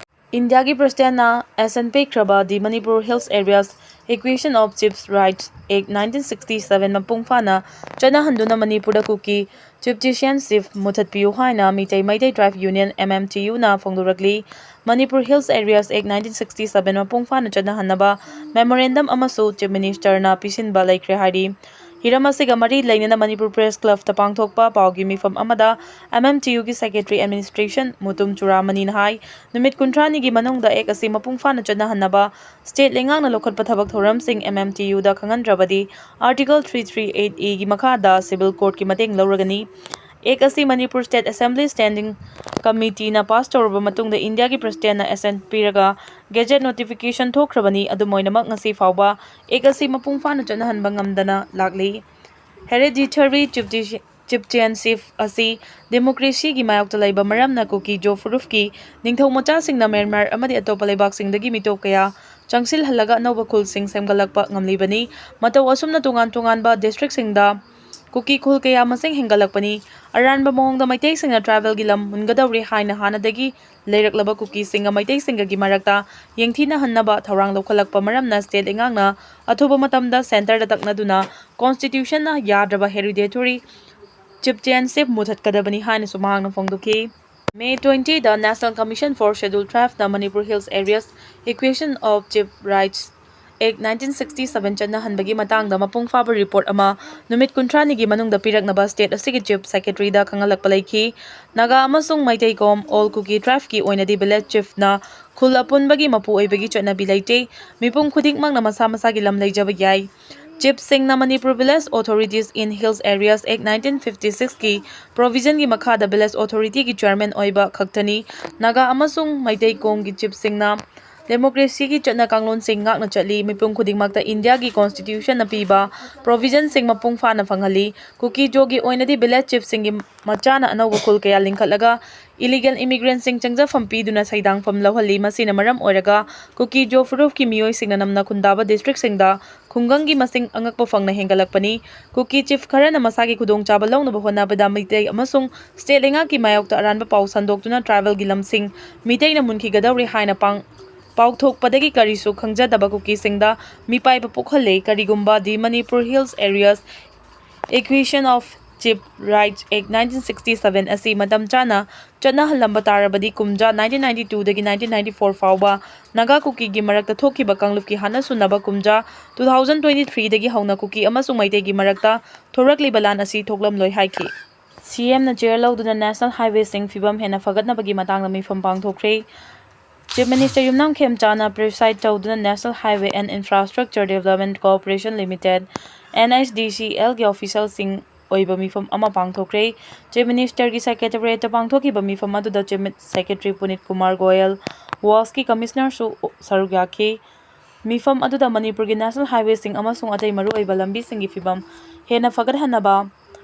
ꯏꯟꯗꯤꯌꯥꯒꯤ ꯄ꯭ꯔꯦꯁꯤꯗꯦꯟꯠꯅ ꯑꯦꯁꯦꯟ ꯄꯤꯈ꯭ꯔꯕ The Manipur Hills Areas Equation of Chiefs Rights Act nineteen sixty seven ꯃꯄꯨꯡ ꯐꯥꯅ ꯆꯠꯅꯍꯟꯗꯨꯅ ꯃꯅꯤꯄꯨꯔꯗ ꯀꯨꯀꯤ ꯆꯤꯞꯇꯤꯁꯤꯌꯟꯁꯤꯞ ꯃꯨꯊꯠꯄꯤꯌꯨ ꯍꯥꯏꯅ Meetei Meitei tribe union, M M T ꯌꯨꯅ ꯐꯣꯡꯗꯣꯔꯛꯂꯤ꯫ Manipur Hills Areas Act nineteen sixty seven ꯃꯄꯨꯡ ꯐꯥꯅ ꯆꯠꯅꯍꯟꯅꯕ ꯃꯦꯃꯣꯔꯦꯟꯗꯝ ꯑꯃꯁꯨ ꯆꯤꯐ ꯃꯤꯅꯤꯁꯇꯔꯅ ꯄꯤꯁꯤꯟꯕ ꯂꯩꯈ꯭ꯔꯦ ꯍꯥꯏꯔꯤ꯫ ꯍꯤꯔꯝ ꯑꯁꯤꯒ ꯃꯔꯤ ꯂꯩꯅꯅ ꯃꯅꯤꯄꯨꯔ ꯄ꯭ꯔꯦꯁ ꯀ꯭ꯂꯕꯇ ꯄꯥꯡꯊꯣꯛꯄ ꯄꯥꯎꯒꯤ ꯃꯤꯐꯝ ꯑꯃꯗ ꯑꯦꯝ ꯑꯦꯝ ꯇꯤ ꯌꯨꯒꯤ ꯁꯦꯀ꯭ꯔꯦꯇꯔꯤ ꯑꯦꯗꯃꯤꯅꯤꯁꯇ꯭ꯔꯦꯁꯟ ꯃꯨꯇꯨꯝ ꯆꯨꯔꯥꯃꯅꯤꯅ ꯍꯥꯏ, ꯅꯨꯃꯤꯠ ꯀꯨꯟꯊ꯭ꯔꯥꯅꯤꯒꯤ ꯃꯅꯨꯡꯗ ꯑꯦꯛ ꯑꯁꯤ ꯃꯄꯨꯡ ꯐꯥꯅ ꯆꯠꯅꯍꯟꯅꯕ ꯁ꯭ꯇꯦꯠ ꯂꯩꯉꯥꯛꯅ ꯂꯧꯈꯠꯄ ꯊꯕꯛ ꯊꯧꯔꯝꯁꯤꯡ ꯑꯦꯝ ꯑꯦꯝ ꯇꯤ ꯌꯨꯗ ꯈꯪꯍꯟꯗ꯭ꯔꯕꯗꯤ Article three three eight A ꯒꯤ ꯃꯈꯥꯗ ꯁꯤꯚꯤꯜ ꯀꯣꯔꯠꯀꯤ ꯃꯇꯦꯡ ꯂꯧꯔꯒꯅꯤ꯫ ꯑꯦꯛ ꯑꯁꯤ ꯃꯅꯤꯄꯨꯔ ꯁ꯭ꯇꯦꯠ ꯑꯦꯁꯦꯝꯕ꯭ꯂꯤ ꯁ꯭ꯇꯦꯟꯗꯤꯡ ꯀꯃꯤꯇꯤꯅ ꯄꯥꯁ ꯇꯧꯔꯕ ꯃꯇꯨꯡꯗ ꯏꯟꯗꯤꯌꯥꯒꯤ ꯄ꯭ꯔꯦꯁꯤꯗꯦꯟꯠꯅ ꯑꯦꯁꯦꯟ ꯄꯤꯔꯒ ꯒꯦꯖꯦꯠ ꯅꯣꯇꯤꯐꯤꯀꯦꯁꯟ ꯊꯣꯛꯈ꯭ꯔꯕꯅꯤ꯫ ꯑꯗꯨꯝ ꯑꯣꯏꯅꯃꯛ, ꯉꯁꯤ ꯐꯥꯎꯕ ꯑꯦꯛ ꯑꯁꯤ ꯃꯄꯨꯡ ꯐꯥꯅ ꯆꯠꯅꯍꯟꯕ ꯉꯝꯗꯅ ꯂꯥꯛꯂꯤ꯫ ꯍꯦꯔꯤꯗꯤꯊꯔꯤ ꯆꯤꯞꯇꯤꯁꯤ-, ꯆꯤꯞꯇꯤꯌꯟꯁꯤꯞ ꯑꯁꯤ ꯗꯦꯃꯣꯀ꯭ꯔꯦꯁꯤꯒꯤ ꯃꯥꯌꯣꯛꯇ ꯂꯩꯕ ꯃꯔꯝꯅ ꯀꯨꯀꯤ ꯖꯣ ꯐꯨꯔꯨꯞꯀꯤ ꯅꯤꯡꯊꯧ ꯃꯆꯥꯁꯤꯡꯅ ꯃ꯭ꯌꯥꯟꯃꯥꯔ ꯑꯃꯗꯤ ꯑꯇꯣꯞꯄ ꯂꯩꯕꯥꯛꯁꯤꯡꯗꯒꯤ ꯃꯤꯇꯣꯞ ꯀꯌꯥ ꯆꯪꯁꯤꯜꯍꯜꯂꯒ ꯑꯅꯧꯕ ꯈꯨꯜꯁꯤꯡ ꯁꯦꯝꯒꯠꯂꯛꯄ ꯉꯝꯂꯤꯕꯅꯤ꯫ ꯃꯇꯧ ꯑꯁꯨꯝꯅ ꯇꯣꯉꯥꯟ ꯇꯣꯉꯥꯟꯕ ꯗꯤꯁꯇ꯭ꯔꯤꯛꯁꯤꯡꯗ ꯀꯨꯀꯤ ꯈꯨꯜ ꯀꯌꯥ ꯃꯁꯤꯡ ꯍꯦꯟꯒꯠꯂꯛꯄꯅꯤ꯫ ꯑꯔꯥꯟꯕ ꯃꯑꯣꯡꯗ ꯃꯩꯇꯩꯁꯤꯡꯅ ꯇ꯭ꯔꯥꯏꯕꯦꯜꯒꯤ ꯂꯝ ꯃꯨꯟꯒꯗꯧꯔꯦ ꯍꯥꯏꯅ ꯍꯥꯟꯅꯗꯒꯤ ꯂꯩꯔꯛꯂꯕ ꯀꯨꯀꯤꯁꯤꯡꯒ ꯃꯩꯇꯩꯁꯤꯡꯒꯒꯤ ꯃꯔꯛꯇ ꯌꯦꯡꯊꯤꯅꯍꯟꯅꯕ ꯊꯧꯔꯥꯡ ꯂꯧꯈꯠꯂꯛꯄ ꯃꯔꯝꯅ ꯁ꯭ꯇꯦꯠ ꯂꯩꯉꯥꯛꯅ ꯑꯊꯨꯕ ꯃꯇꯝꯗ ꯁꯦꯟꯇꯔꯗ ꯇꯛꯅꯗꯨꯅ ꯀꯣꯟꯁꯇꯤꯇ꯭ꯌꯨꯁꯟꯅ ꯌꯥꯗ꯭ꯔꯕ ꯍꯦꯔꯤꯗꯤꯊꯔꯤ ꯆꯤꯞꯇꯤꯌꯟꯁꯤꯞ ꯃꯨꯊꯠꯀꯗꯕꯅꯤ ꯍꯥꯏꯅꯁꯨ ꯃꯍꯥꯛꯅ ꯐꯣꯡꯗꯣꯛꯈꯤ꯫ ꯃꯦ ꯇ꯭ꯋꯦꯟꯇꯤꯗ National Commission for Scheduled Tribesꯅ Manipur Hills Areas Equation of Chief Rights Act nineteen sixty seven ꯆꯠꯅꯍꯟꯕꯒꯤ ꯃꯇꯥꯡꯗ ꯃꯄꯨꯡ ꯐꯥꯕ ꯔꯤꯄꯣꯔꯠ ꯑꯃ ꯅꯨꯃꯤꯠ ꯀꯨꯟꯊ꯭ꯔꯥꯅꯤꯒꯤ ꯃꯅꯨꯡꯗ ꯄꯤꯔꯛꯅꯕ ꯁ꯭ꯇꯦꯠ ꯑꯁꯤꯒꯤ ꯆꯤꯐ ꯁꯦꯀ꯭ꯔꯦꯇꯔꯤꯗ ꯈꯪꯍꯜꯂꯛꯄ ꯂꯩꯈꯤ꯫ ꯅꯥꯒꯥ ꯑꯃꯁꯨꯡ ꯃꯩꯇꯩ ꯀꯣꯝ ꯑꯣꯜ ꯀꯨꯀꯤ ꯇ꯭ꯔꯥꯏꯕꯀꯤ ꯑꯣꯏꯅꯗꯤ ꯚꯤꯂꯦꯖ ꯆꯤꯐꯅ ꯈꯨꯜ ꯑꯄꯨꯟꯕꯒꯤ ꯃꯄꯨ ꯑꯣꯏꯕꯒꯤ ꯆꯠꯅꯕꯤ ꯂꯩꯇꯦ꯫ ꯃꯤꯄꯨꯝ ꯈꯨꯗꯤꯡꯃꯛꯅ ꯃꯁꯥ ꯃꯁꯥꯒꯤ ꯂꯝ ꯂꯩꯖꯕ ꯌꯥꯏ꯫ ꯆꯤꯐꯁꯤꯡꯅ Manipur Village Authorities in Hills Areas Act nineteen fifty sixꯀꯤ ꯄ꯭ꯔꯣꯚꯤꯖꯟꯒꯤ ꯃꯈꯥꯗ ꯚꯤꯂꯦꯖ ꯑꯣꯊꯣꯔꯤꯇꯤꯒꯤ ꯆꯤꯌꯔꯃꯦꯟ ꯑꯣꯏꯕ ꯈꯛꯇꯅꯤ꯫ ꯅꯥꯒꯥ ꯑꯃꯁꯨꯡ ꯃꯩꯇꯩ ꯀꯣꯝꯒꯤ ꯆꯤꯐꯁꯤꯡꯅ ꯗꯦꯃꯣꯀ꯭ꯔꯦꯁꯤꯒꯤ ꯆꯠꯅ ꯀꯥꯡꯂꯣꯟꯁꯤꯡ ꯉꯥꯛꯅ ꯆꯠꯂꯤ꯫ ꯃꯤꯄꯨꯝ ꯈꯨꯗꯤꯡꯃꯛꯇ ꯏꯟꯗꯤꯌꯥꯒꯤ ꯀꯣꯟꯁꯇꯤꯇ꯭ꯌꯨꯁꯟꯅ ꯄꯤꯕ ꯄ꯭ꯔꯣꯚꯤꯖꯟꯁꯤꯡ ꯃꯄꯨꯡ ꯐꯥꯅ ꯐꯪꯍꯜꯂꯤ꯫ ꯀꯨꯀꯤ ꯖꯣꯒꯤ ꯑꯣꯏꯅꯗꯤ ꯚꯤꯂꯦꯖ ꯆꯤꯐꯁꯤꯡꯒꯤ ꯃꯆꯥꯅ ꯑꯅꯧꯕ ꯈꯨꯜ ꯀꯌꯥ ꯂꯤꯡꯈꯠꯂꯒ ꯏꯂꯤꯒꯦꯜ ꯏꯃꯤꯒ꯭ꯔꯦꯟꯁꯤꯡ ꯆꯪꯖꯐꯝ ꯄꯤꯗꯨꯅ ꯁꯩꯗꯥꯡꯐꯝ ꯂꯧꯍꯜꯂꯤ꯫ ꯃꯁꯤꯅ ꯃꯔꯝ ꯑꯣꯏꯔꯒ ꯀꯨꯀꯤ ꯖꯣ ꯐꯨꯔꯨꯞꯀꯤ ꯃꯤꯑꯣꯏꯁꯤꯡꯅ ꯅꯝꯅ ꯈꯨꯟꯗꯥꯕ ꯗꯤꯁꯇ꯭ꯔꯤꯛꯁꯤꯡꯗ ꯈꯨꯡꯒꯪꯒꯤ ꯃꯁꯤꯡ ꯑꯉꯛꯄ ꯐꯪꯅ ꯍꯦꯟꯒꯠꯂꯛꯄꯅꯤ꯫ ꯀꯨꯀꯤ ꯆꯤꯐ ꯈꯔꯅ ꯃꯁꯥꯒꯤ ꯈꯨꯗꯣꯡꯆꯥꯕ ꯂꯧꯅꯕ ꯍꯣꯠꯅꯕꯗ ꯃꯤꯇꯩ ꯑꯃꯁꯨꯡ ꯁ꯭ꯇꯦꯠ ꯂꯩꯉꯥꯛꯀꯤ ꯃꯥꯌꯣꯛꯇ ꯑꯔꯥꯟꯕ ꯄꯥꯎ ꯁꯟꯗꯣꯛꯇꯨꯅ ꯇ꯭ꯔꯥꯏꯕꯦꯜꯒꯤ ꯂꯝꯁꯤꯡ ꯃꯤꯇꯩꯅ ꯃꯨꯟꯈꯤꯒꯗꯧꯔꯦ ꯍꯥꯏꯅ ꯄꯥꯡ-, ꯄꯥꯎꯊꯣꯛꯄꯗꯒꯤ ꯀꯔꯤꯁꯨ ꯈꯪꯖꯗꯕ ꯀꯨꯀꯤꯁꯤꯡꯗ ꯃꯤꯄꯥꯏꯕ ꯄꯣꯛꯍꯜꯂꯦ꯫ ꯀꯔꯤꯒꯨꯝꯕ The Manipur Hills Areas Acquisition of Chief Rights Act nineteen sixty-seven ꯑꯁꯤ ꯃꯇꯝ ꯆꯥꯅ ꯆꯠꯅꯍꯜꯂꯝꯕ ꯇꯥꯔꯕꯗꯤ ꯀꯨꯝꯖꯥ nineteen ninety-two ꯗꯒꯤ nineteen ninety-four ꯐꯥꯎꯕ ꯅꯥꯒꯥ ꯀꯨꯀꯤꯒꯤ ꯃꯔꯛꯇ ꯊꯣꯛꯈꯤꯕ ꯀꯥꯡꯂꯨꯞꯀꯤ ꯍꯥꯠꯅ ꯁꯨꯅꯕ ꯀꯨꯝꯖꯥ two thousand twenty-three ꯗꯒꯤ ꯍꯧꯅ ꯀꯨꯀꯤ ꯑꯃꯁꯨꯡ ꯃꯩꯇꯩꯒꯤ ꯃꯔꯛꯇ ꯊꯣꯔꯛꯂꯤꯕ ꯂꯥꯟ ꯑꯁꯤ ꯊꯣꯛꯂꯝꯂꯣꯏ ꯍꯥꯏꯈꯤ꯫ ꯁꯤ ꯑꯦꯝꯅ ꯆꯦꯌꯔ ꯂꯧꯗꯨꯅ ꯅꯦꯁꯅꯦꯜ ꯍꯥꯏꯋꯦꯁꯤꯡ ꯐꯤꯕꯝ ꯍꯦꯟꯅ ꯐꯒꯠꯅꯕꯒꯤ ꯃꯇꯥꯡꯗ ꯃꯤꯐꯝ ꯄꯥꯡꯊꯣꯛꯈ꯭ꯔꯦ꯫ ꯆꯤꯐ ꯃꯤꯅꯤꯁꯇꯔ ꯌꯨꯝꯅꯥꯝ ꯈꯦꯝꯆꯥꯅ ꯄ꯭ꯔꯤꯁꯥꯏꯗ ꯇꯧꯗꯨꯅ National Highway and Infrastructure Development Corporation Limited, N H D C L ꯒꯤ ꯑꯣꯐꯤꯁꯤꯌꯦꯜꯁꯤꯡ ꯑꯣꯏꯕ ꯃꯤꯐꯝ ꯑꯃ ꯄꯥꯡꯊꯣꯛꯈ꯭ꯔꯦ꯫ ꯆꯤꯐ ꯃꯤꯅꯤꯁꯇꯔꯒꯤ ꯁꯦꯀ꯭ꯔꯦꯇꯦꯔꯤꯌꯦꯠꯇ ꯄꯥꯡꯊꯣꯛꯈꯤꯕ ꯃꯤꯐꯝ ꯑꯗꯨꯗ ꯆꯤꯐ ꯁꯦꯀ꯭ꯔꯦꯇꯔꯤ ꯄꯨꯅꯤꯠ ꯀꯨꯃꯥꯔ ꯒꯣꯌꯜ, ꯋꯥꯁꯀꯤ ꯀꯃꯤꯁꯅꯔꯁꯨ ꯁꯔꯨꯛ ꯌꯥꯈꯤ꯫ ꯃꯤꯐꯝ ꯑꯗꯨꯗ ꯃꯅꯤꯄꯨꯔꯒꯤ ꯅꯦꯁꯅꯦꯜ ꯍꯥꯏꯋꯦꯁꯤꯡ ꯑꯃꯁꯨꯡ ꯑꯇꯩ ꯃꯔꯨꯑꯣꯏꯕ ꯂꯝꯕꯤꯁꯤꯡꯒꯤ ꯐꯤꯕꯝ ꯍꯦꯟꯅ ꯐꯒꯠꯍꯟꯅꯕ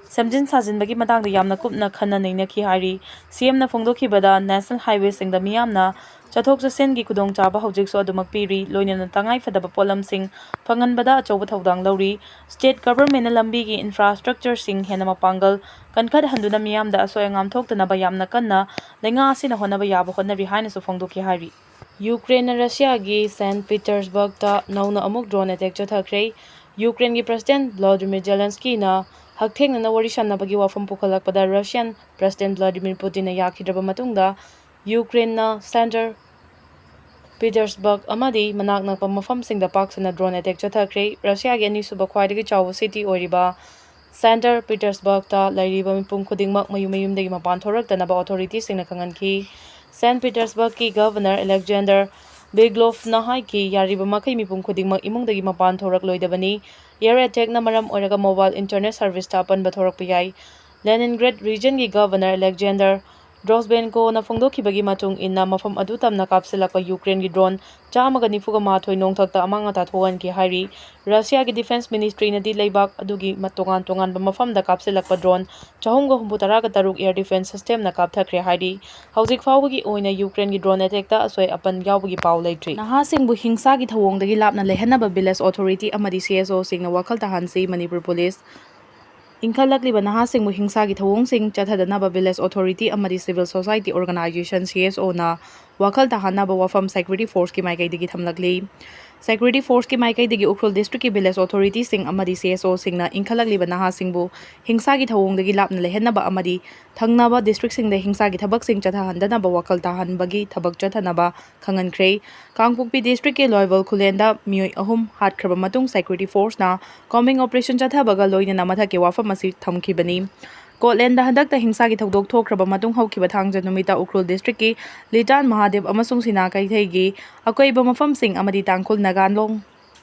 ꯁꯦꯝꯖꯤꯟ ꯁꯥꯖꯤꯟꯕꯒꯤ ꯃꯇꯥꯡꯗ ꯌꯥꯝꯅ ꯀꯨꯞꯅ ꯈꯟꯅ ꯅꯩꯅꯈꯤ ꯍꯥꯏꯔꯤ꯫ ꯁꯤ ꯑꯦꯝꯅ ꯐꯣꯡꯗꯣꯛꯈꯤꯕꯗ, ꯅꯦꯁꯅꯦꯜ ꯍꯥꯏꯋꯦꯁꯤꯡꯗ ꯃꯤꯌꯥꯝꯅ ꯆꯠꯊꯣꯛ ꯆꯠꯁꯤꯟꯒꯤ ꯈꯨꯗꯣꯡꯆꯥꯕ ꯍꯧꯖꯤꯛꯁꯨ ꯑꯗꯨꯃꯛ ꯄꯤꯔꯤ, ꯂꯣꯏꯅꯅ ꯇꯉꯥꯏ ꯐꯗꯕ ꯄꯣꯠꯂꯝꯁꯤꯡ ꯐꯪꯍꯟꯕꯗ ꯑꯆꯧꯕ ꯊꯧꯗꯥꯡ ꯂꯧꯔꯤ꯫ ꯁ꯭ꯇꯦꯠ ꯒꯚꯔꯟꯃꯦꯟꯠꯅ ꯂꯝꯕꯤꯒꯤ ꯏꯟꯐ꯭ꯔꯥꯁ꯭ꯇ꯭ꯔꯛꯆꯔꯁꯤꯡ ꯍꯦꯟꯅ ꯃꯄꯥꯡꯒꯜ ꯀꯟꯈꯠꯍꯟꯗꯨꯅ ꯃꯤꯌꯥꯝꯗ ꯑꯁꯣꯏ ꯑꯉꯥꯝ ꯊꯣꯛꯇꯅꯕ ꯌꯥꯝꯅ ꯀꯟꯅ ꯂꯩꯉꯥꯛ ꯑꯁꯤꯅ ꯍꯣꯠꯅꯕ ꯌꯥꯕ ꯍꯣꯠꯅꯔꯤ ꯍꯥꯏꯅꯁꯨ ꯐꯣꯡꯗꯣꯛꯈꯤ ꯍꯥꯏꯔꯤ꯫ ꯌꯨꯀ꯭ꯔꯦꯟꯅ ꯔꯁꯤꯌꯥꯒꯤ ꯁꯦꯟꯠ ꯄꯤꯇꯔꯁꯕꯔꯒꯇ ꯅꯧꯅ ꯑꯃꯨꯛ ꯗ꯭ꯔꯣꯟ ꯑꯦꯇꯦꯛ ꯆꯠꯊꯈ꯭ꯔꯦ꯫ ꯌꯨꯀ꯭ꯔꯦꯟꯒꯤ ꯄ꯭ꯔꯁꯤꯗꯦꯟꯠ ꯚ꯭ꯂꯣꯗꯤꯃꯤꯔ ꯖꯦꯂꯦꯟꯁꯀꯤꯅ ꯍꯛꯊꯦꯡꯅꯅ ꯋꯥꯔꯤ ꯁꯥꯟꯅꯕꯒꯤ ꯋꯥꯐꯝ ꯄꯨꯈꯠꯂꯛꯄꯗ ꯔꯁꯤꯌꯥꯟ ꯄ꯭ꯔꯁꯤꯗꯦꯟꯠ ꯚ꯭ꯂꯣꯗꯤꯃꯤꯔ ꯄꯨꯇꯤꯟꯅ ꯌꯥꯈꯤꯗ꯭ꯔꯕ ꯃꯇꯨꯡꯗ ꯌꯨꯀ꯭ꯔꯦꯟꯅ ꯁꯦꯟꯇꯔ ꯄꯤꯇꯔꯁꯕꯔꯒ ꯑꯃꯗꯤ ꯃꯅꯥꯛ ꯅꯛꯄ ꯃꯐꯝꯁꯤꯡꯗ ꯄꯥꯛ ꯁꯟꯅ ꯗ꯭ꯔꯣꯟ ꯑꯦꯇꯦꯛ ꯆꯠꯊꯈ꯭ꯔꯦ꯫ ꯔꯁꯤꯌꯥꯒꯤ ꯑꯅꯤꯁꯨꯕ ꯈ꯭ꯋꯥꯏꯗꯒꯤ ꯆꯥꯎꯕ ꯁꯤꯇꯤ ꯑꯣꯏꯔꯤꯕ ꯁꯦꯟꯇꯔ ꯄꯤꯇꯔꯁꯕꯔꯒꯇ ꯂꯩꯔꯤꯕ ꯃꯤꯄꯨꯝ ꯈꯨꯗꯤꯡꯃꯛ ꯃꯌꯨꯝ ꯃꯌꯨꯝꯗꯒꯤ ꯃꯄꯥꯟ ꯊꯣꯔꯛꯇꯅꯕ ꯑꯣꯊꯣꯔꯤꯇꯤꯁꯤꯡꯅ ꯈꯪꯍꯟꯈꯤ꯫ ꯁꯦꯟꯠ ꯄꯤꯇꯔꯁꯕꯔꯒꯀꯤ ꯒꯚꯔꯅꯔ ꯑꯂꯦꯛꯖꯦꯟꯗꯔ ꯕꯤꯒ꯭ꯂꯣꯐꯅ ꯍꯥꯏꯈꯤ, ꯌꯥꯔꯤꯕ ꯃꯈꯩ ꯃꯤꯄꯨꯝ ꯈꯨꯗꯤꯡꯃꯛ ꯏꯃꯨꯡꯗꯒꯤ ꯃꯄꯥꯟ ꯊꯣꯔꯛꯂꯣꯏꯗꯕꯅꯤ꯫ ꯑꯦꯌꯔ ꯑꯦꯇꯦꯛꯅ ꯃꯔꯝ ꯑꯣꯏꯔꯒ ꯃꯣꯕꯥꯏꯜ ꯏꯟꯇꯔꯅꯦꯠ ꯁꯔꯚꯤꯁꯇ ꯑꯄꯟꯕ ꯊꯣꯔꯛꯄ ꯌꯥꯏ꯫ ꯂꯦꯅꯤꯟꯒ꯭ꯔꯦꯗ ꯔꯤꯖꯟꯒꯤ ꯒꯚꯔꯅꯔ ꯑꯂꯦꯛꯖꯦꯟꯗꯔ ꯗ꯭ꯔꯣꯁꯕꯦꯟꯀꯣꯅ ꯐꯣꯡꯗꯣꯛꯈꯤꯕꯒꯤ ꯃꯇꯨꯡ ꯏꯟꯅ, ꯃꯐꯝ ꯑꯗꯨ ꯇꯝꯅ ꯀꯥꯞꯁꯤꯜꯂꯛꯄ ꯌꯨꯀ꯭ꯔꯦꯟꯒꯤ ꯗ꯭ꯔꯣꯟ ꯆꯥꯝꯃꯒ ꯅꯤꯐꯨꯒ ꯃꯥꯊꯣꯏ ꯅꯣꯡꯊꯛꯇ ꯑꯃꯥꯡ ꯑꯇꯥ ꯊꯣꯛꯍꯟꯈꯤ ꯍꯥꯏꯔꯤ꯫ ꯔꯁꯤꯌꯥꯒꯤ ꯗꯤꯐꯦꯟꯁ ꯃꯤꯅꯤꯁꯇ꯭ꯔꯤꯅꯗꯤ ꯂꯩꯕꯥꯛ ꯑꯗꯨꯒꯤ ꯃ-, ꯇꯣꯉꯥꯟ ꯇꯣꯉꯥꯟꯕ ꯃꯐꯝꯗ ꯀꯥꯞꯁꯤꯜꯂꯛꯄ ꯗ꯭ꯔꯣꯟ ꯆꯍꯨꯝꯒ ꯍꯨꯝꯐꯨꯇꯔꯥꯒ ꯇꯔꯨꯛ ꯑꯦꯌꯔ ꯗꯤꯐꯦꯟꯁ ꯁꯤꯁꯇꯦꯝꯅ ꯀꯥꯞꯊꯈ꯭ꯔꯦ ꯍꯥꯏꯔꯤ꯫ ꯍꯧꯖꯤꯛ ꯐꯥꯎꯕꯒꯤ ꯑꯣꯏꯅ ꯌꯨꯀ꯭ꯔꯦꯟꯒꯤ ꯗ꯭ꯔꯣꯟ ꯑꯦꯇꯦꯛꯇ ꯑꯁꯣꯏ ꯑꯄꯟ ꯌꯥꯎꯕꯒꯤ ꯄꯥꯎ ꯂꯩꯇ꯭ꯔꯤ꯫ ꯅꯍꯥꯁꯤꯡꯕꯨ ꯍꯤꯡꯁꯥꯒꯤ ꯊꯧꯑꯣꯡꯗꯒꯤ ꯂꯥꯞꯅ ꯂꯩꯍꯟꯅꯕ ꯚꯤꯂꯦꯖ ꯑꯣꯊꯣꯔꯤꯇꯤ ꯑꯃꯗꯤ ꯁꯤ ꯑꯦꯁ ꯑꯣꯁꯤꯡꯅ ꯋꯥꯈꯜ ꯇꯥꯍꯟꯁꯤ꯫ ꯃꯅꯤꯄꯨꯔ ꯄꯨꯂꯤꯁ꯫ ꯏꯟꯈꯠꯂꯛꯂꯤꯕ ꯅꯍꯥꯁꯤꯡꯕꯨ ꯍꯤꯡꯁꯥꯒꯤ ꯊꯧꯑꯣꯡꯁꯤꯡ ꯆꯠꯊꯗꯅꯕ ꯚꯤꯂꯦꯖ ꯑꯣꯊꯣꯔꯤꯇꯤ ꯑꯃꯗꯤ civil society organisation, C S ꯑꯣꯅ ꯋꯥꯈꯜ ꯇꯥꯍꯟꯅꯕ ꯋꯥꯐꯝ ꯁꯦꯀ꯭ꯌꯨꯔꯤꯇꯤ ꯐꯣꯔꯁꯀꯤ ꯃꯥꯏꯀꯩꯗꯒꯤ ꯊꯝꯂꯛꯂꯤ꯫ ꯁꯦꯀ꯭ꯌꯨꯔꯤꯇꯤ ꯐꯣꯔꯁꯀꯤ ꯃꯥꯏꯀꯩꯗꯒꯤ ꯎꯈ꯭ꯔꯨꯜ ꯗꯤꯁꯇ꯭ꯔꯤꯛꯀꯤ ꯚꯤꯂꯦꯖ ꯑꯣꯊꯣꯔꯤꯇꯤꯁꯤꯡ ꯑꯃꯗꯤ ꯁꯤ ꯑꯦꯁ ꯑꯣꯁꯤꯡꯅ ꯏꯟꯈꯠꯂꯛꯂꯤꯕ ꯅꯍꯥꯁꯤꯡꯕꯨ ꯍꯤꯡꯁꯥꯒꯤ ꯊꯧꯑꯣꯡꯗꯒꯤ ꯂꯥꯞꯅ ꯂꯩꯍꯟꯅꯕ ꯑꯃꯗꯤ ꯊꯪꯅꯕ ꯗꯤꯁꯇ꯭ꯔꯤꯛꯁꯤꯡꯗ ꯍꯤꯡꯁꯥꯒꯤ ꯊꯕꯛꯁꯤꯡ ꯆꯠꯊꯍꯟꯗꯅꯕ ꯋꯥꯈꯜ ꯇꯥꯍꯟꯕꯒꯤ ꯊꯕꯛ ꯆꯠꯊꯅꯕ ꯈꯪꯍꯟꯈ꯭ꯔꯦ꯫ ꯀꯥꯡꯄꯣꯛꯄꯤ ꯗꯤꯁꯇ꯭ꯔꯤꯛꯀꯤ ꯂꯣꯏꯕꯜ ꯈꯨꯂꯦꯟꯗ ꯃꯤꯑꯣꯏ ꯑꯍꯨꯝ ꯍꯥꯠꯈ꯭ꯔꯕ ꯃꯇꯨꯡ ꯁꯦꯀ꯭ꯌꯨꯔꯤꯇꯤ ꯐꯣꯔꯁꯅ ꯀꯣꯝꯕꯤꯡ ꯑꯣꯄꯔꯦꯁꯟ ꯆꯠꯊꯕꯒ ꯂꯣꯏꯅꯅ ꯃꯊꯛꯀꯤ ꯋꯥꯐꯝ ꯑꯁꯤ ꯊꯝꯈꯤꯕꯅꯤ꯫ ꯀꯣꯠꯂꯦꯟꯗ ꯍꯟꯗꯛꯇ ꯍꯤꯡꯁꯥꯒꯤ ꯊꯧꯗꯣꯛ ꯊꯣꯛꯈ꯭ꯔꯕ ꯃꯇꯨꯡ ꯍꯧꯈꯤꯕ ꯊꯥꯡꯖ ꯅꯨꯃꯤꯠꯇ ꯎꯈ꯭ꯔꯨꯜ ꯗꯤꯁꯇ꯭ꯔꯤꯛꯀꯤ ꯂꯤꯇꯥꯟ ꯃꯍꯥꯗꯦꯕ ꯑꯃꯁꯨꯡ ꯁꯤꯅꯥ ꯀꯩꯊꯩꯒꯤ ꯑꯀꯣꯏꯕ ꯃꯐꯝꯁꯤꯡ ꯑꯃꯗꯤ ꯇꯥꯡꯈꯨꯜ ꯅꯥꯒꯥꯂꯣꯡ,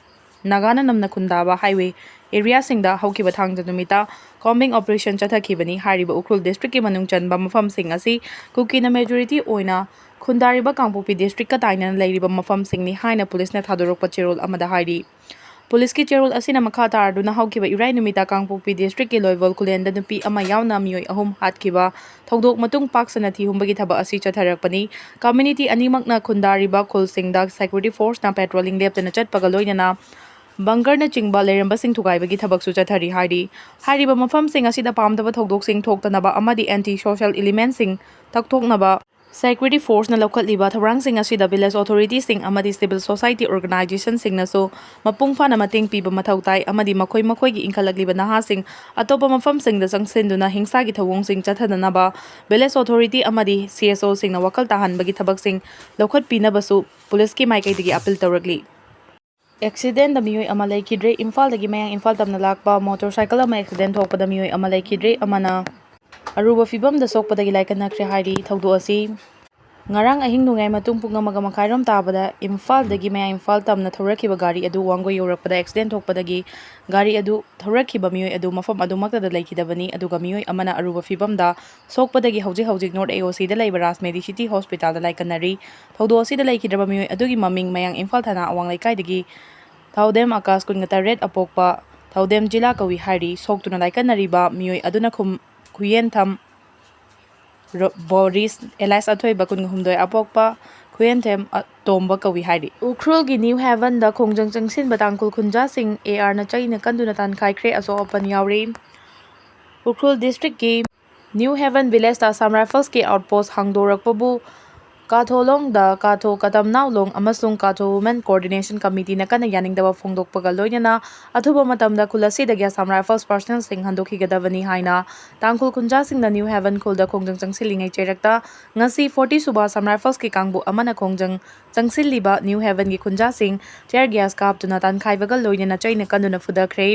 ꯅꯥꯒꯥꯅ ꯅꯝꯅ ꯈꯨꯟꯗꯥꯕ ꯍꯥꯏꯋꯦ ꯑꯦꯔꯤꯌꯥꯁꯤꯡꯗ ꯍꯧꯈꯤꯕ ꯊꯥꯡꯖ ꯅꯨꯃꯤꯠꯇ ꯀꯣꯝꯕꯤꯡ ꯑꯣꯄꯔꯦꯁꯟ ꯆꯠꯊꯈꯤꯕꯅꯤ꯫ ꯍꯥꯏꯔꯤꯕ ꯎꯈ꯭ꯔꯨꯜ ꯗꯤꯁꯇ꯭ꯔꯤꯛꯀꯤ ꯃꯅꯨꯡ ꯆꯟꯕ ꯃꯐꯝꯁꯤꯡ ꯑꯁꯤ ꯀꯨꯀꯤꯅ ꯃꯦꯖꯣꯔꯤꯇꯤ ꯑꯣꯏꯅ ꯈꯨꯟꯗꯥꯔꯤꯕ ꯀꯥꯡꯄꯣꯛꯄꯤ ꯗꯤꯁꯇ꯭ꯔꯤꯛꯀ ꯇꯥꯏꯅꯅ ꯂꯩꯔꯤꯕ ꯃꯐꯝꯁꯤꯡꯅꯤ ꯍꯥꯏꯅ ꯄꯨꯂꯤꯁꯅ ꯊꯥꯗꯣꯔꯛꯄ ꯆꯦꯔꯣꯜ ꯑꯃꯗ ꯍꯥꯏꯔꯤ꯫ ꯄꯨꯂꯤꯁꯀꯤ ꯆꯦꯔꯣꯜ ꯑꯁꯤꯅ ꯃꯈꯥ ꯇꯥꯔꯗꯨꯅ ꯍꯧꯈꯤꯕ ꯏꯔꯥꯏ ꯅꯨꯃꯤꯠꯇ ꯀꯥꯡꯄꯣꯛꯄꯤ ꯗꯤꯁꯇ꯭ꯔꯤꯛꯀꯤ ꯂꯣꯏꯕꯣꯜ ꯈꯨꯂꯦꯟꯗ ꯅꯨꯄꯤ ꯑꯃ ꯌꯥꯎꯅ ꯃꯤꯑꯣꯏ ꯑꯍꯨꯝ ꯍꯥꯠꯈꯤꯕ ꯊꯧꯗꯣꯛ ꯃꯇꯨꯡ ꯄꯥꯛ ꯁꯟꯅ ꯊꯤꯍꯨꯝꯕꯒꯤ ꯊꯕꯛ ꯑꯁꯤ ꯆꯠꯊꯔꯛꯄꯅꯤ꯫ ꯀꯝꯃ꯭ꯌꯨꯅꯤꯇꯤ ꯑꯅꯤꯃꯛꯅ ꯈꯨꯟꯗꯥꯔꯤꯕ ꯈꯨꯜꯁꯤꯡꯗ ꯁꯦꯀ꯭ꯌꯨꯔꯤꯇꯤ ꯐꯣꯔꯁꯅ ꯄꯦꯇ꯭ꯔꯣꯂꯤꯡ ꯂꯦꯞꯇꯅ ꯆꯠꯄꯒ ꯂꯣꯏꯅꯅ ꯕꯪꯀꯔꯅꯆꯤꯡꯕ ꯂꯩꯔꯝꯕꯁꯤꯡ ꯊꯨꯒꯥꯏꯕꯒꯤ ꯊꯕꯛꯁꯨ ꯆꯠꯊꯔꯤ ꯍꯥꯏꯔꯤ꯫ ꯍꯥꯏꯔꯤꯕ ꯃꯐꯝꯁꯤꯡ ꯑꯁꯤꯗ ꯄꯥꯝꯗꯕ ꯊꯧꯗꯣꯛꯁꯤꯡ ꯊꯣꯛꯇꯅꯕ ꯑꯃꯗꯤ ꯑꯦꯟꯇꯤ ꯁꯣꯁꯦꯜ ꯏꯂꯤꯃꯦꯟꯁꯤꯡ ꯊꯛꯊꯣꯛꯅꯕ ꯁꯦꯀ꯭ꯌꯨꯔꯤꯇꯤ ꯐꯣꯔꯁꯅ ꯂꯧꯈꯠꯂꯤꯕ ꯊꯧꯔꯥꯡꯁꯤꯡ ꯑꯁꯤꯗ ꯚꯤꯂꯦꯖ ꯑꯣꯊꯣꯔꯤꯇꯤꯁꯤꯡ ꯑꯃꯗꯤ ꯁꯤꯚꯤꯜ ꯁꯣꯁꯥꯏꯇꯤ ꯑꯣꯔꯒꯅꯥꯏꯖꯦꯁꯟꯁꯤꯡꯅꯁꯨ ꯃꯄꯨꯡ ꯐꯥꯅ ꯃꯇꯦꯡ ꯄꯤꯕ ꯃꯊꯧ ꯇꯥꯏ ꯑꯃꯗꯤ ꯃꯈꯣꯏ ꯃꯈꯣꯏꯒꯤ ꯏꯟꯈꯠꯂꯛꯂꯤꯕ ꯅꯍꯥꯁꯤꯡ ꯑꯇꯣꯞꯄ ꯃꯐꯝꯁꯤꯡꯗ ꯆꯪꯁꯤꯟꯗꯨꯅ ꯍꯤꯡꯁꯥꯒꯤ ꯊꯧꯑꯣꯡꯁꯤꯡ ꯆꯠꯊꯗꯅꯕ ꯚꯤꯂꯦꯖ ꯑꯣꯊꯣꯔꯤꯇꯤ ꯑꯃꯗꯤ ꯁꯤ ꯑꯦꯁ ꯑꯣꯁꯤꯡꯅ ꯋꯥꯈꯜ ꯇꯥꯍꯟꯕꯒꯤ ꯊꯕꯛꯁꯤꯡ ꯂꯧꯈꯠꯄꯤꯅꯕꯁꯨ ꯄꯨꯂꯤꯁꯀꯤ ꯃꯥꯏꯀꯩꯗꯒꯤ ꯑꯄꯤꯜ ꯇꯧꯔꯛꯂꯤ꯫ ꯑꯦꯛꯁꯤꯗꯦꯟꯗ ꯃꯤꯑꯣꯏ ꯑꯃ ꯂꯩꯈꯤꯗ꯭ꯔꯦ꯫ ꯏꯝꯐꯥꯜꯗꯒꯤ ꯃꯌꯥꯡ ꯏꯝꯐꯥꯜ ꯇꯝꯅ ꯂꯥꯛꯄ ꯃꯣꯇꯣꯔ ꯁꯥꯏꯀꯜ ꯑꯃ ꯑꯦꯛꯁꯤꯗꯦꯟ ꯊꯣꯛꯄꯗ ꯃꯤꯑꯣꯏ ꯑꯃ ꯂꯩꯈꯤꯗ꯭ꯔꯦ, ꯑꯃꯅ ꯑꯔꯨꯕ ꯐꯤꯕꯝꯗ ꯁꯣꯛꯄꯗꯒꯤ ꯂꯥꯏꯀꯠꯅꯈ꯭ꯔꯦ ꯍꯥꯏꯔꯤ꯫ ꯊꯧꯗꯣꯛ ꯑꯁꯤ ꯉꯔꯥꯡ ꯑꯍꯤꯡ ꯅꯣꯡꯌꯥꯏ ꯃꯇꯨꯡ ꯄꯨꯡ ꯑꯃꯒ ꯃꯈꯥꯏꯔꯣꯝ ꯇꯥꯕꯗ ꯏꯝꯐꯥꯜꯗꯒꯤ ꯃꯌꯥꯡ ꯏꯝꯐꯥꯜ ꯇꯝꯅ ꯊꯧꯔꯛꯈꯤꯕ ꯒꯥꯔꯤ ꯑꯗꯨ ꯋꯥꯡꯒꯣꯏ ꯌꯧꯔꯛꯄꯗ ꯑꯦꯛꯁꯤꯗꯦꯟ ꯊꯣꯛꯄꯗꯒꯤ ꯒꯥꯔꯤ ꯑꯗꯨ ꯊꯧꯔꯛꯈꯤꯕ ꯃꯤꯑꯣꯏ ꯑꯗꯨ ꯃꯐꯝ ꯑꯗꯨꯃꯛꯇꯗ ꯂꯩꯈꯤꯗꯕꯅꯤ, ꯑꯗꯨꯒ ꯃꯤꯑꯣꯏ ꯑꯃꯅ ꯑꯔꯨꯕ ꯐꯤꯕꯝꯗ ꯁꯣꯛꯄꯗꯒꯤ ꯍꯧꯖꯤꯛ ꯍꯧꯖꯤꯛ ꯅꯣꯔꯠ ꯑꯦ ꯑꯣ ꯁꯤꯗ ꯂꯩꯕ ꯔꯥꯖ ꯃꯦꯗꯤꯁꯤꯇꯤ ꯍꯣꯁꯄꯤꯇꯥꯜꯗ ꯂꯥꯏꯀꯠꯅꯔꯤ꯫ ꯊꯧꯗꯣꯛ ꯑꯁꯤꯗ ꯂꯩꯈꯤꯗ꯭ꯔꯕ ꯃꯤꯑꯣꯏ ꯑꯗꯨꯒꯤ ꯃꯃꯤꯡ ꯃꯌꯥꯡ ꯏꯝꯐꯥꯜ ꯊꯥꯅꯥ ꯑꯋꯥꯡ ꯂꯩꯀꯥꯏꯗꯒꯤ ꯊꯧꯗꯦꯝ ꯑꯀꯥꯁ ꯀꯨꯟꯒ ꯇꯔꯦꯠ ꯑꯄꯣꯛꯄ ꯊꯧꯗꯦꯝ ꯖꯤꯂꯥ ꯀꯧꯏ ꯍꯥꯏꯔꯤ꯫ ꯁꯣꯛꯇꯨꯅ ꯂꯥꯏꯀꯠꯅꯔꯤꯕ ꯃꯤꯑꯣꯏ ꯑꯗꯨꯅ ꯈꯨꯝ-, ꯈꯨꯌꯦꯟꯊꯝ ꯔꯣ-, ꯕꯣꯔꯤꯁ ꯑꯦꯂꯥꯏꯁ ꯑꯊꯣꯏꯕ ꯀꯨꯟꯒ ꯍꯨꯝꯗꯣꯏ ꯑꯄꯣꯛꯄ ꯈꯨꯌꯦꯟꯊꯦꯝ ꯑ-, ꯇꯣꯝꯕ ꯀꯧꯏ ꯍꯥꯏꯔꯤ꯫ ꯎꯈ꯭ꯔꯨꯜꯒꯤ ꯅ꯭ꯌꯨ ꯍꯦꯚꯟꯗ ꯈꯣꯡꯖꯪ ꯆꯪꯁꯤꯟꯕ ꯇꯥꯡꯈꯨꯜ ꯈꯨꯟꯖꯥꯁꯤꯡ ꯑꯦ ꯑꯥꯔꯅ ꯆꯩꯅ ꯀꯟꯗꯨꯅ ꯇꯥꯟꯈꯥꯏꯈ꯭ꯔꯦ꯫ ꯑꯁꯣꯛ ꯑꯄꯟ ꯌꯥꯎꯔꯤ꯫ ꯎꯈ꯭ꯔꯨꯜ ꯗꯤꯁꯇ꯭ꯔꯤꯛꯀꯤ ꯅ꯭ꯌꯨ ꯍꯦꯚꯟ ꯚꯤꯂꯦꯖꯇ ꯑꯁꯥꯝ ꯔꯥꯏꯐꯜꯁꯀꯤ ꯑꯥꯎꯠꯄꯣꯁ ꯍꯥꯡꯗꯣꯔꯛꯄꯕꯨ ꯀꯥꯊꯣꯂꯣꯡꯗ ꯀꯥꯊꯣ ꯀꯇꯝꯅꯥꯎꯂꯣꯡ ꯑꯃꯁꯨꯡ ꯀꯥꯊꯣ ꯋꯨꯃꯦꯟ ꯀꯣꯑꯣꯔꯗꯤꯅꯦꯁꯟ ꯀꯃꯤꯇꯤꯅ ꯀꯟꯅ ꯌꯥꯅꯤꯡꯗꯕ ꯐꯣꯡꯗꯣꯛꯄꯒ ꯂꯣꯏꯅꯅ ꯑꯊꯨꯕ ꯃꯇꯝꯗ ꯈꯨꯜ ꯑꯁꯤꯗꯒꯤ ꯑꯁꯥꯝ ꯔꯥꯏꯐꯜꯁ ꯄꯥꯔꯁꯅꯦꯜꯁꯤꯡ ꯍꯟꯗꯣꯛꯈꯤꯒꯗꯕꯅꯤ ꯍꯥꯏꯅ ꯇꯥꯡꯈꯨꯜ ꯈꯨꯟꯖꯥꯁꯤꯡꯅ ꯅ꯭ꯌꯨ ꯍꯦꯚꯟ ꯈꯨꯜꯗ ꯈꯣꯡꯖꯪ ꯆꯪꯁꯤꯜꯂꯤꯉꯩ ꯆꯩꯔꯛꯇ ꯉꯁꯤ ꯐꯣꯔꯇꯤ ꯁꯨꯕ ꯑꯁꯥꯝ ꯔꯥꯏꯐꯜꯁꯀꯤ ꯀꯥꯡꯕꯨ ꯑꯃꯅ ꯈꯣꯡꯖꯪ ꯆꯪꯁꯤꯜꯂꯤꯕ ꯅ꯭ꯌꯨ ꯍꯦꯚꯟꯒꯤ ꯈꯨꯟꯖꯥꯁꯤꯡ ꯇꯤꯌꯔ ꯒ꯭ꯌꯥꯁ ꯀꯥꯞꯇꯨꯅ ꯇꯥꯟꯈꯥꯏꯕꯒ ꯂꯣꯏꯅꯅ ꯆꯩꯅ ꯀꯟꯗꯨꯅ ꯐꯨꯗꯈ꯭ꯔꯦ꯫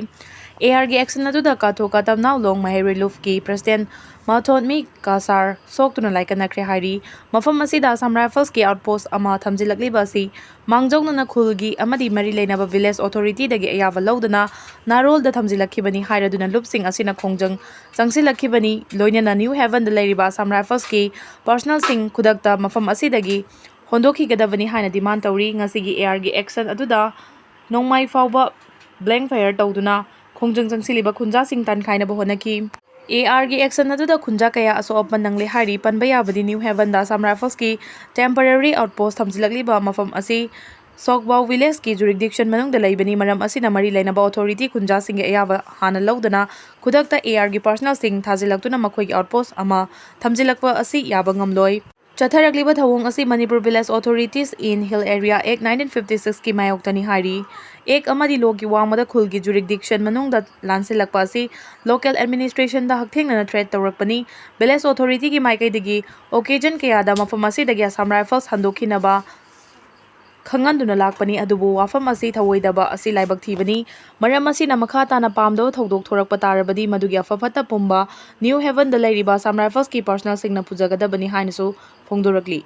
ꯑꯦ ꯑꯥꯔꯒꯤ ꯑꯦꯛꯁꯟ ꯑꯗꯨꯗ ꯀꯥꯊꯣ ꯀꯥꯇꯝ ꯅꯥꯎꯂꯣꯡ ꯃꯍꯩꯔꯣꯏ ꯂꯨꯞꯀꯤ ꯄ꯭ꯔꯁꯤꯗꯦꯟ ꯃꯥꯊꯣꯟꯃꯤ ꯀꯥꯁꯥꯔ ꯁꯣꯛꯇꯨꯅ ꯂꯥꯏꯀꯠꯅꯈ꯭ꯔꯦ ꯍꯥꯏꯔꯤ꯫ ꯃꯐꯝ ꯑꯁꯤꯗ ꯑꯁꯥꯝ ꯔꯥꯏꯐꯜꯁꯀꯤ ꯑꯥꯎꯠꯄꯣꯁ ꯑꯃ ꯊꯝꯖꯤꯜꯂꯛꯂꯤꯕ ꯑꯁꯤ ꯃꯥꯡꯖꯧꯅꯅ ꯈꯨꯜꯒꯤ ꯑꯃꯗꯤ ꯃꯔꯤ ꯂꯩꯅꯕ ꯚꯤꯂꯦꯖ ꯑꯣꯊꯣꯔꯤꯇꯤꯗꯒꯤ ꯑꯌꯥꯕ ꯂꯧꯗꯅ ꯅꯥꯔꯣꯜꯗ ꯊꯝꯖꯤꯜꯂꯛꯈꯤꯕꯅꯤ ꯍꯥꯏꯔꯗꯨꯅ ꯂꯨꯞꯁꯤꯡ ꯑꯁꯤꯅ ꯈꯣꯡꯖꯪ ꯆꯪꯁꯤꯜꯂꯛꯈꯤꯕꯅꯤ꯫ ꯂꯣꯏꯅꯅ ꯅ꯭ꯌꯨ ꯍꯦꯚꯟꯗ ꯂꯩꯔꯤꯕ ꯑꯁꯥꯝ ꯔꯥꯏꯐꯜꯁꯀꯤ ꯄꯥꯔꯁꯅꯦꯜꯁꯤꯡ ꯈꯨꯗꯛꯇ ꯃꯐꯝ ꯑꯁꯤꯗꯒꯤ ꯍꯣꯟꯗꯣꯛꯈꯤꯒꯗꯕꯅꯤ ꯍꯥꯏꯅ ꯗꯤꯃꯥꯟ ꯇꯧꯔꯤ꯫ ꯉꯁꯤꯒꯤ ꯑꯦ ꯑꯥꯔꯒꯤ ꯑꯦꯛꯁꯟ ꯑꯗꯨꯗ ꯅꯣꯡꯃꯥꯏ ꯐꯥꯎꯕ ꯕ꯭ꯂꯦꯡ ꯐꯥꯌꯔ ꯇꯧꯗꯨꯅ ꯈꯣꯡꯖꯪ ꯆꯪꯁꯤꯜꯂꯤꯕ ꯈꯨꯟꯖꯥꯁꯤꯡ ꯇꯥꯟꯈꯥꯏꯅꯕ ꯍꯣꯠꯅꯈꯤ꯫ ꯑꯦ ꯑꯥꯔꯒꯤ ꯑꯦꯛꯁꯟ ꯑꯗꯨꯗ ꯈꯨꯟꯖꯥ ꯀꯌꯥ ꯑꯁꯣꯛ ꯑꯄꯟ ꯅꯪꯂꯦ ꯍꯥꯏꯔꯤ꯫ ꯄꯟꯕ ꯌꯥꯕꯗꯤ ꯅ꯭ꯌꯨ ꯍꯦꯚꯟꯗ ꯑꯁꯥꯝ ꯔꯥꯏꯐꯜꯁꯀꯤ ꯇꯦꯝꯄꯔꯦꯔꯤ ꯑꯥꯎꯠꯄꯣꯁ ꯊꯝꯖꯤꯜꯂꯛꯂꯤꯕ ꯃꯐꯝ ꯑꯁꯤ ꯁꯣꯛꯕꯥꯎ ꯚꯤꯂꯦꯖꯀꯤ ꯖꯨꯔꯤꯛꯗꯤꯛꯁꯟ ꯃꯅꯨꯡꯗ ꯂꯩꯕꯅꯤ꯫ ꯃꯔꯝ ꯑꯁꯤꯅ ꯃꯔꯤ ꯂꯩꯅꯕ ꯑꯣꯊꯣꯔꯤꯇꯤ ꯈꯨꯟꯖꯥꯁꯤꯡꯒꯤ ꯑꯌꯥꯕ ꯍꯥꯟꯅ ꯂꯧꯗꯅ ꯈꯨꯗꯛꯇ ꯑꯦ ꯑꯥꯔꯒꯤ ꯄꯥꯔꯁꯅꯦꯜꯁꯤꯡ ꯊꯥꯖꯤꯜꯂꯛꯇꯨꯅ ꯃꯈꯣꯏꯒꯤ ꯑꯥꯎꯠꯄꯣꯁ ꯑꯃ ꯊꯝꯖꯤꯜꯂꯛꯄ ꯑꯁꯤ ꯌꯥꯕ ꯉꯝꯂꯣꯏ꯫ ꯆꯠꯊꯔꯛꯂꯤꯕ ꯊꯧꯑꯣꯡ ꯑꯁꯤ ꯃꯅꯤꯄꯨꯔ ꯚꯤꯂꯦꯖ ꯑꯣꯊꯣꯔꯤꯇꯤꯁ ꯏꯟ ꯍꯤꯜ ꯑꯦꯔꯤꯌꯥ ꯑꯦꯛ ꯅꯥꯏꯟꯇꯤꯟ ꯐꯤꯐꯇꯤ ꯁꯤꯛꯁꯀꯤ ꯃꯥꯌꯣꯛꯇꯅꯤ ꯍꯥꯏꯔꯤ꯫ ꯑꯦꯛ ꯑꯃꯗꯤ ꯂꯣꯒꯤ ꯋꯥꯡꯃꯗ ꯈꯨꯜꯒꯤ ꯖꯨꯔꯤꯛꯗꯤꯛꯁꯟ ꯃꯅꯨꯡꯗ ꯂꯥꯟꯁꯤꯜꯂꯛꯄ ꯑꯁꯤ ꯂꯣꯀꯦꯜ ꯑꯦꯗꯃꯤꯅꯤꯁꯇ꯭ꯔꯦꯁꯟꯗ ꯍꯛꯊꯦꯡꯅꯅ ꯊ꯭ꯔꯦꯠ ꯇꯧꯔꯛꯄꯅꯤ꯫ ꯚꯤꯂꯦꯖ ꯑꯣꯊꯣꯔꯤꯇꯤꯒꯤ ꯃꯥꯏꯀꯩꯗꯒꯤ ꯑꯣꯀꯦꯖꯟ ꯀꯌꯥꯗ ꯃꯐꯝ ꯑꯁꯤꯗꯒꯤ ꯑꯁꯥꯝ ꯔꯥꯏꯐꯜꯁ ꯍꯟꯗꯣꯛꯈꯤꯅꯕ ꯈꯪꯍꯟꯗꯨꯅ ꯂꯥꯛꯄꯅꯤ꯫ ꯑꯗꯨꯕꯨ ꯋꯥꯐꯝ ꯑꯁꯤ ꯊꯧꯑꯣꯏꯗꯕ ꯑꯁꯤ ꯂꯥꯏꯕꯛ ꯊꯤꯕꯅꯤ꯫ ꯃꯔꯝ ꯑꯁꯤꯅ ꯃꯈꯥ ꯇꯥꯅ ꯄꯥꯝꯗꯕ ꯊꯧꯗꯣꯛ ꯊꯣꯔꯛꯄ ꯇꯥꯔꯕꯗꯤ ꯃꯗꯨꯒꯤ ꯑꯐ ꯐꯠꯇ ꯄꯨꯝꯕ ꯅ꯭ꯌꯨ ꯍꯦꯕꯟꯗ ꯂꯩꯔꯤꯕ ꯑꯁꯥꯝ ꯔꯥꯏꯐꯜꯁꯀꯤ ꯄꯥꯔꯁꯅꯦꯜꯁꯤꯡꯅ ꯄꯨꯖꯒꯗꯕꯅꯤ ꯍꯥꯏꯅꯁꯨ ꯐꯣꯡꯗꯣꯔꯛꯂꯤ꯫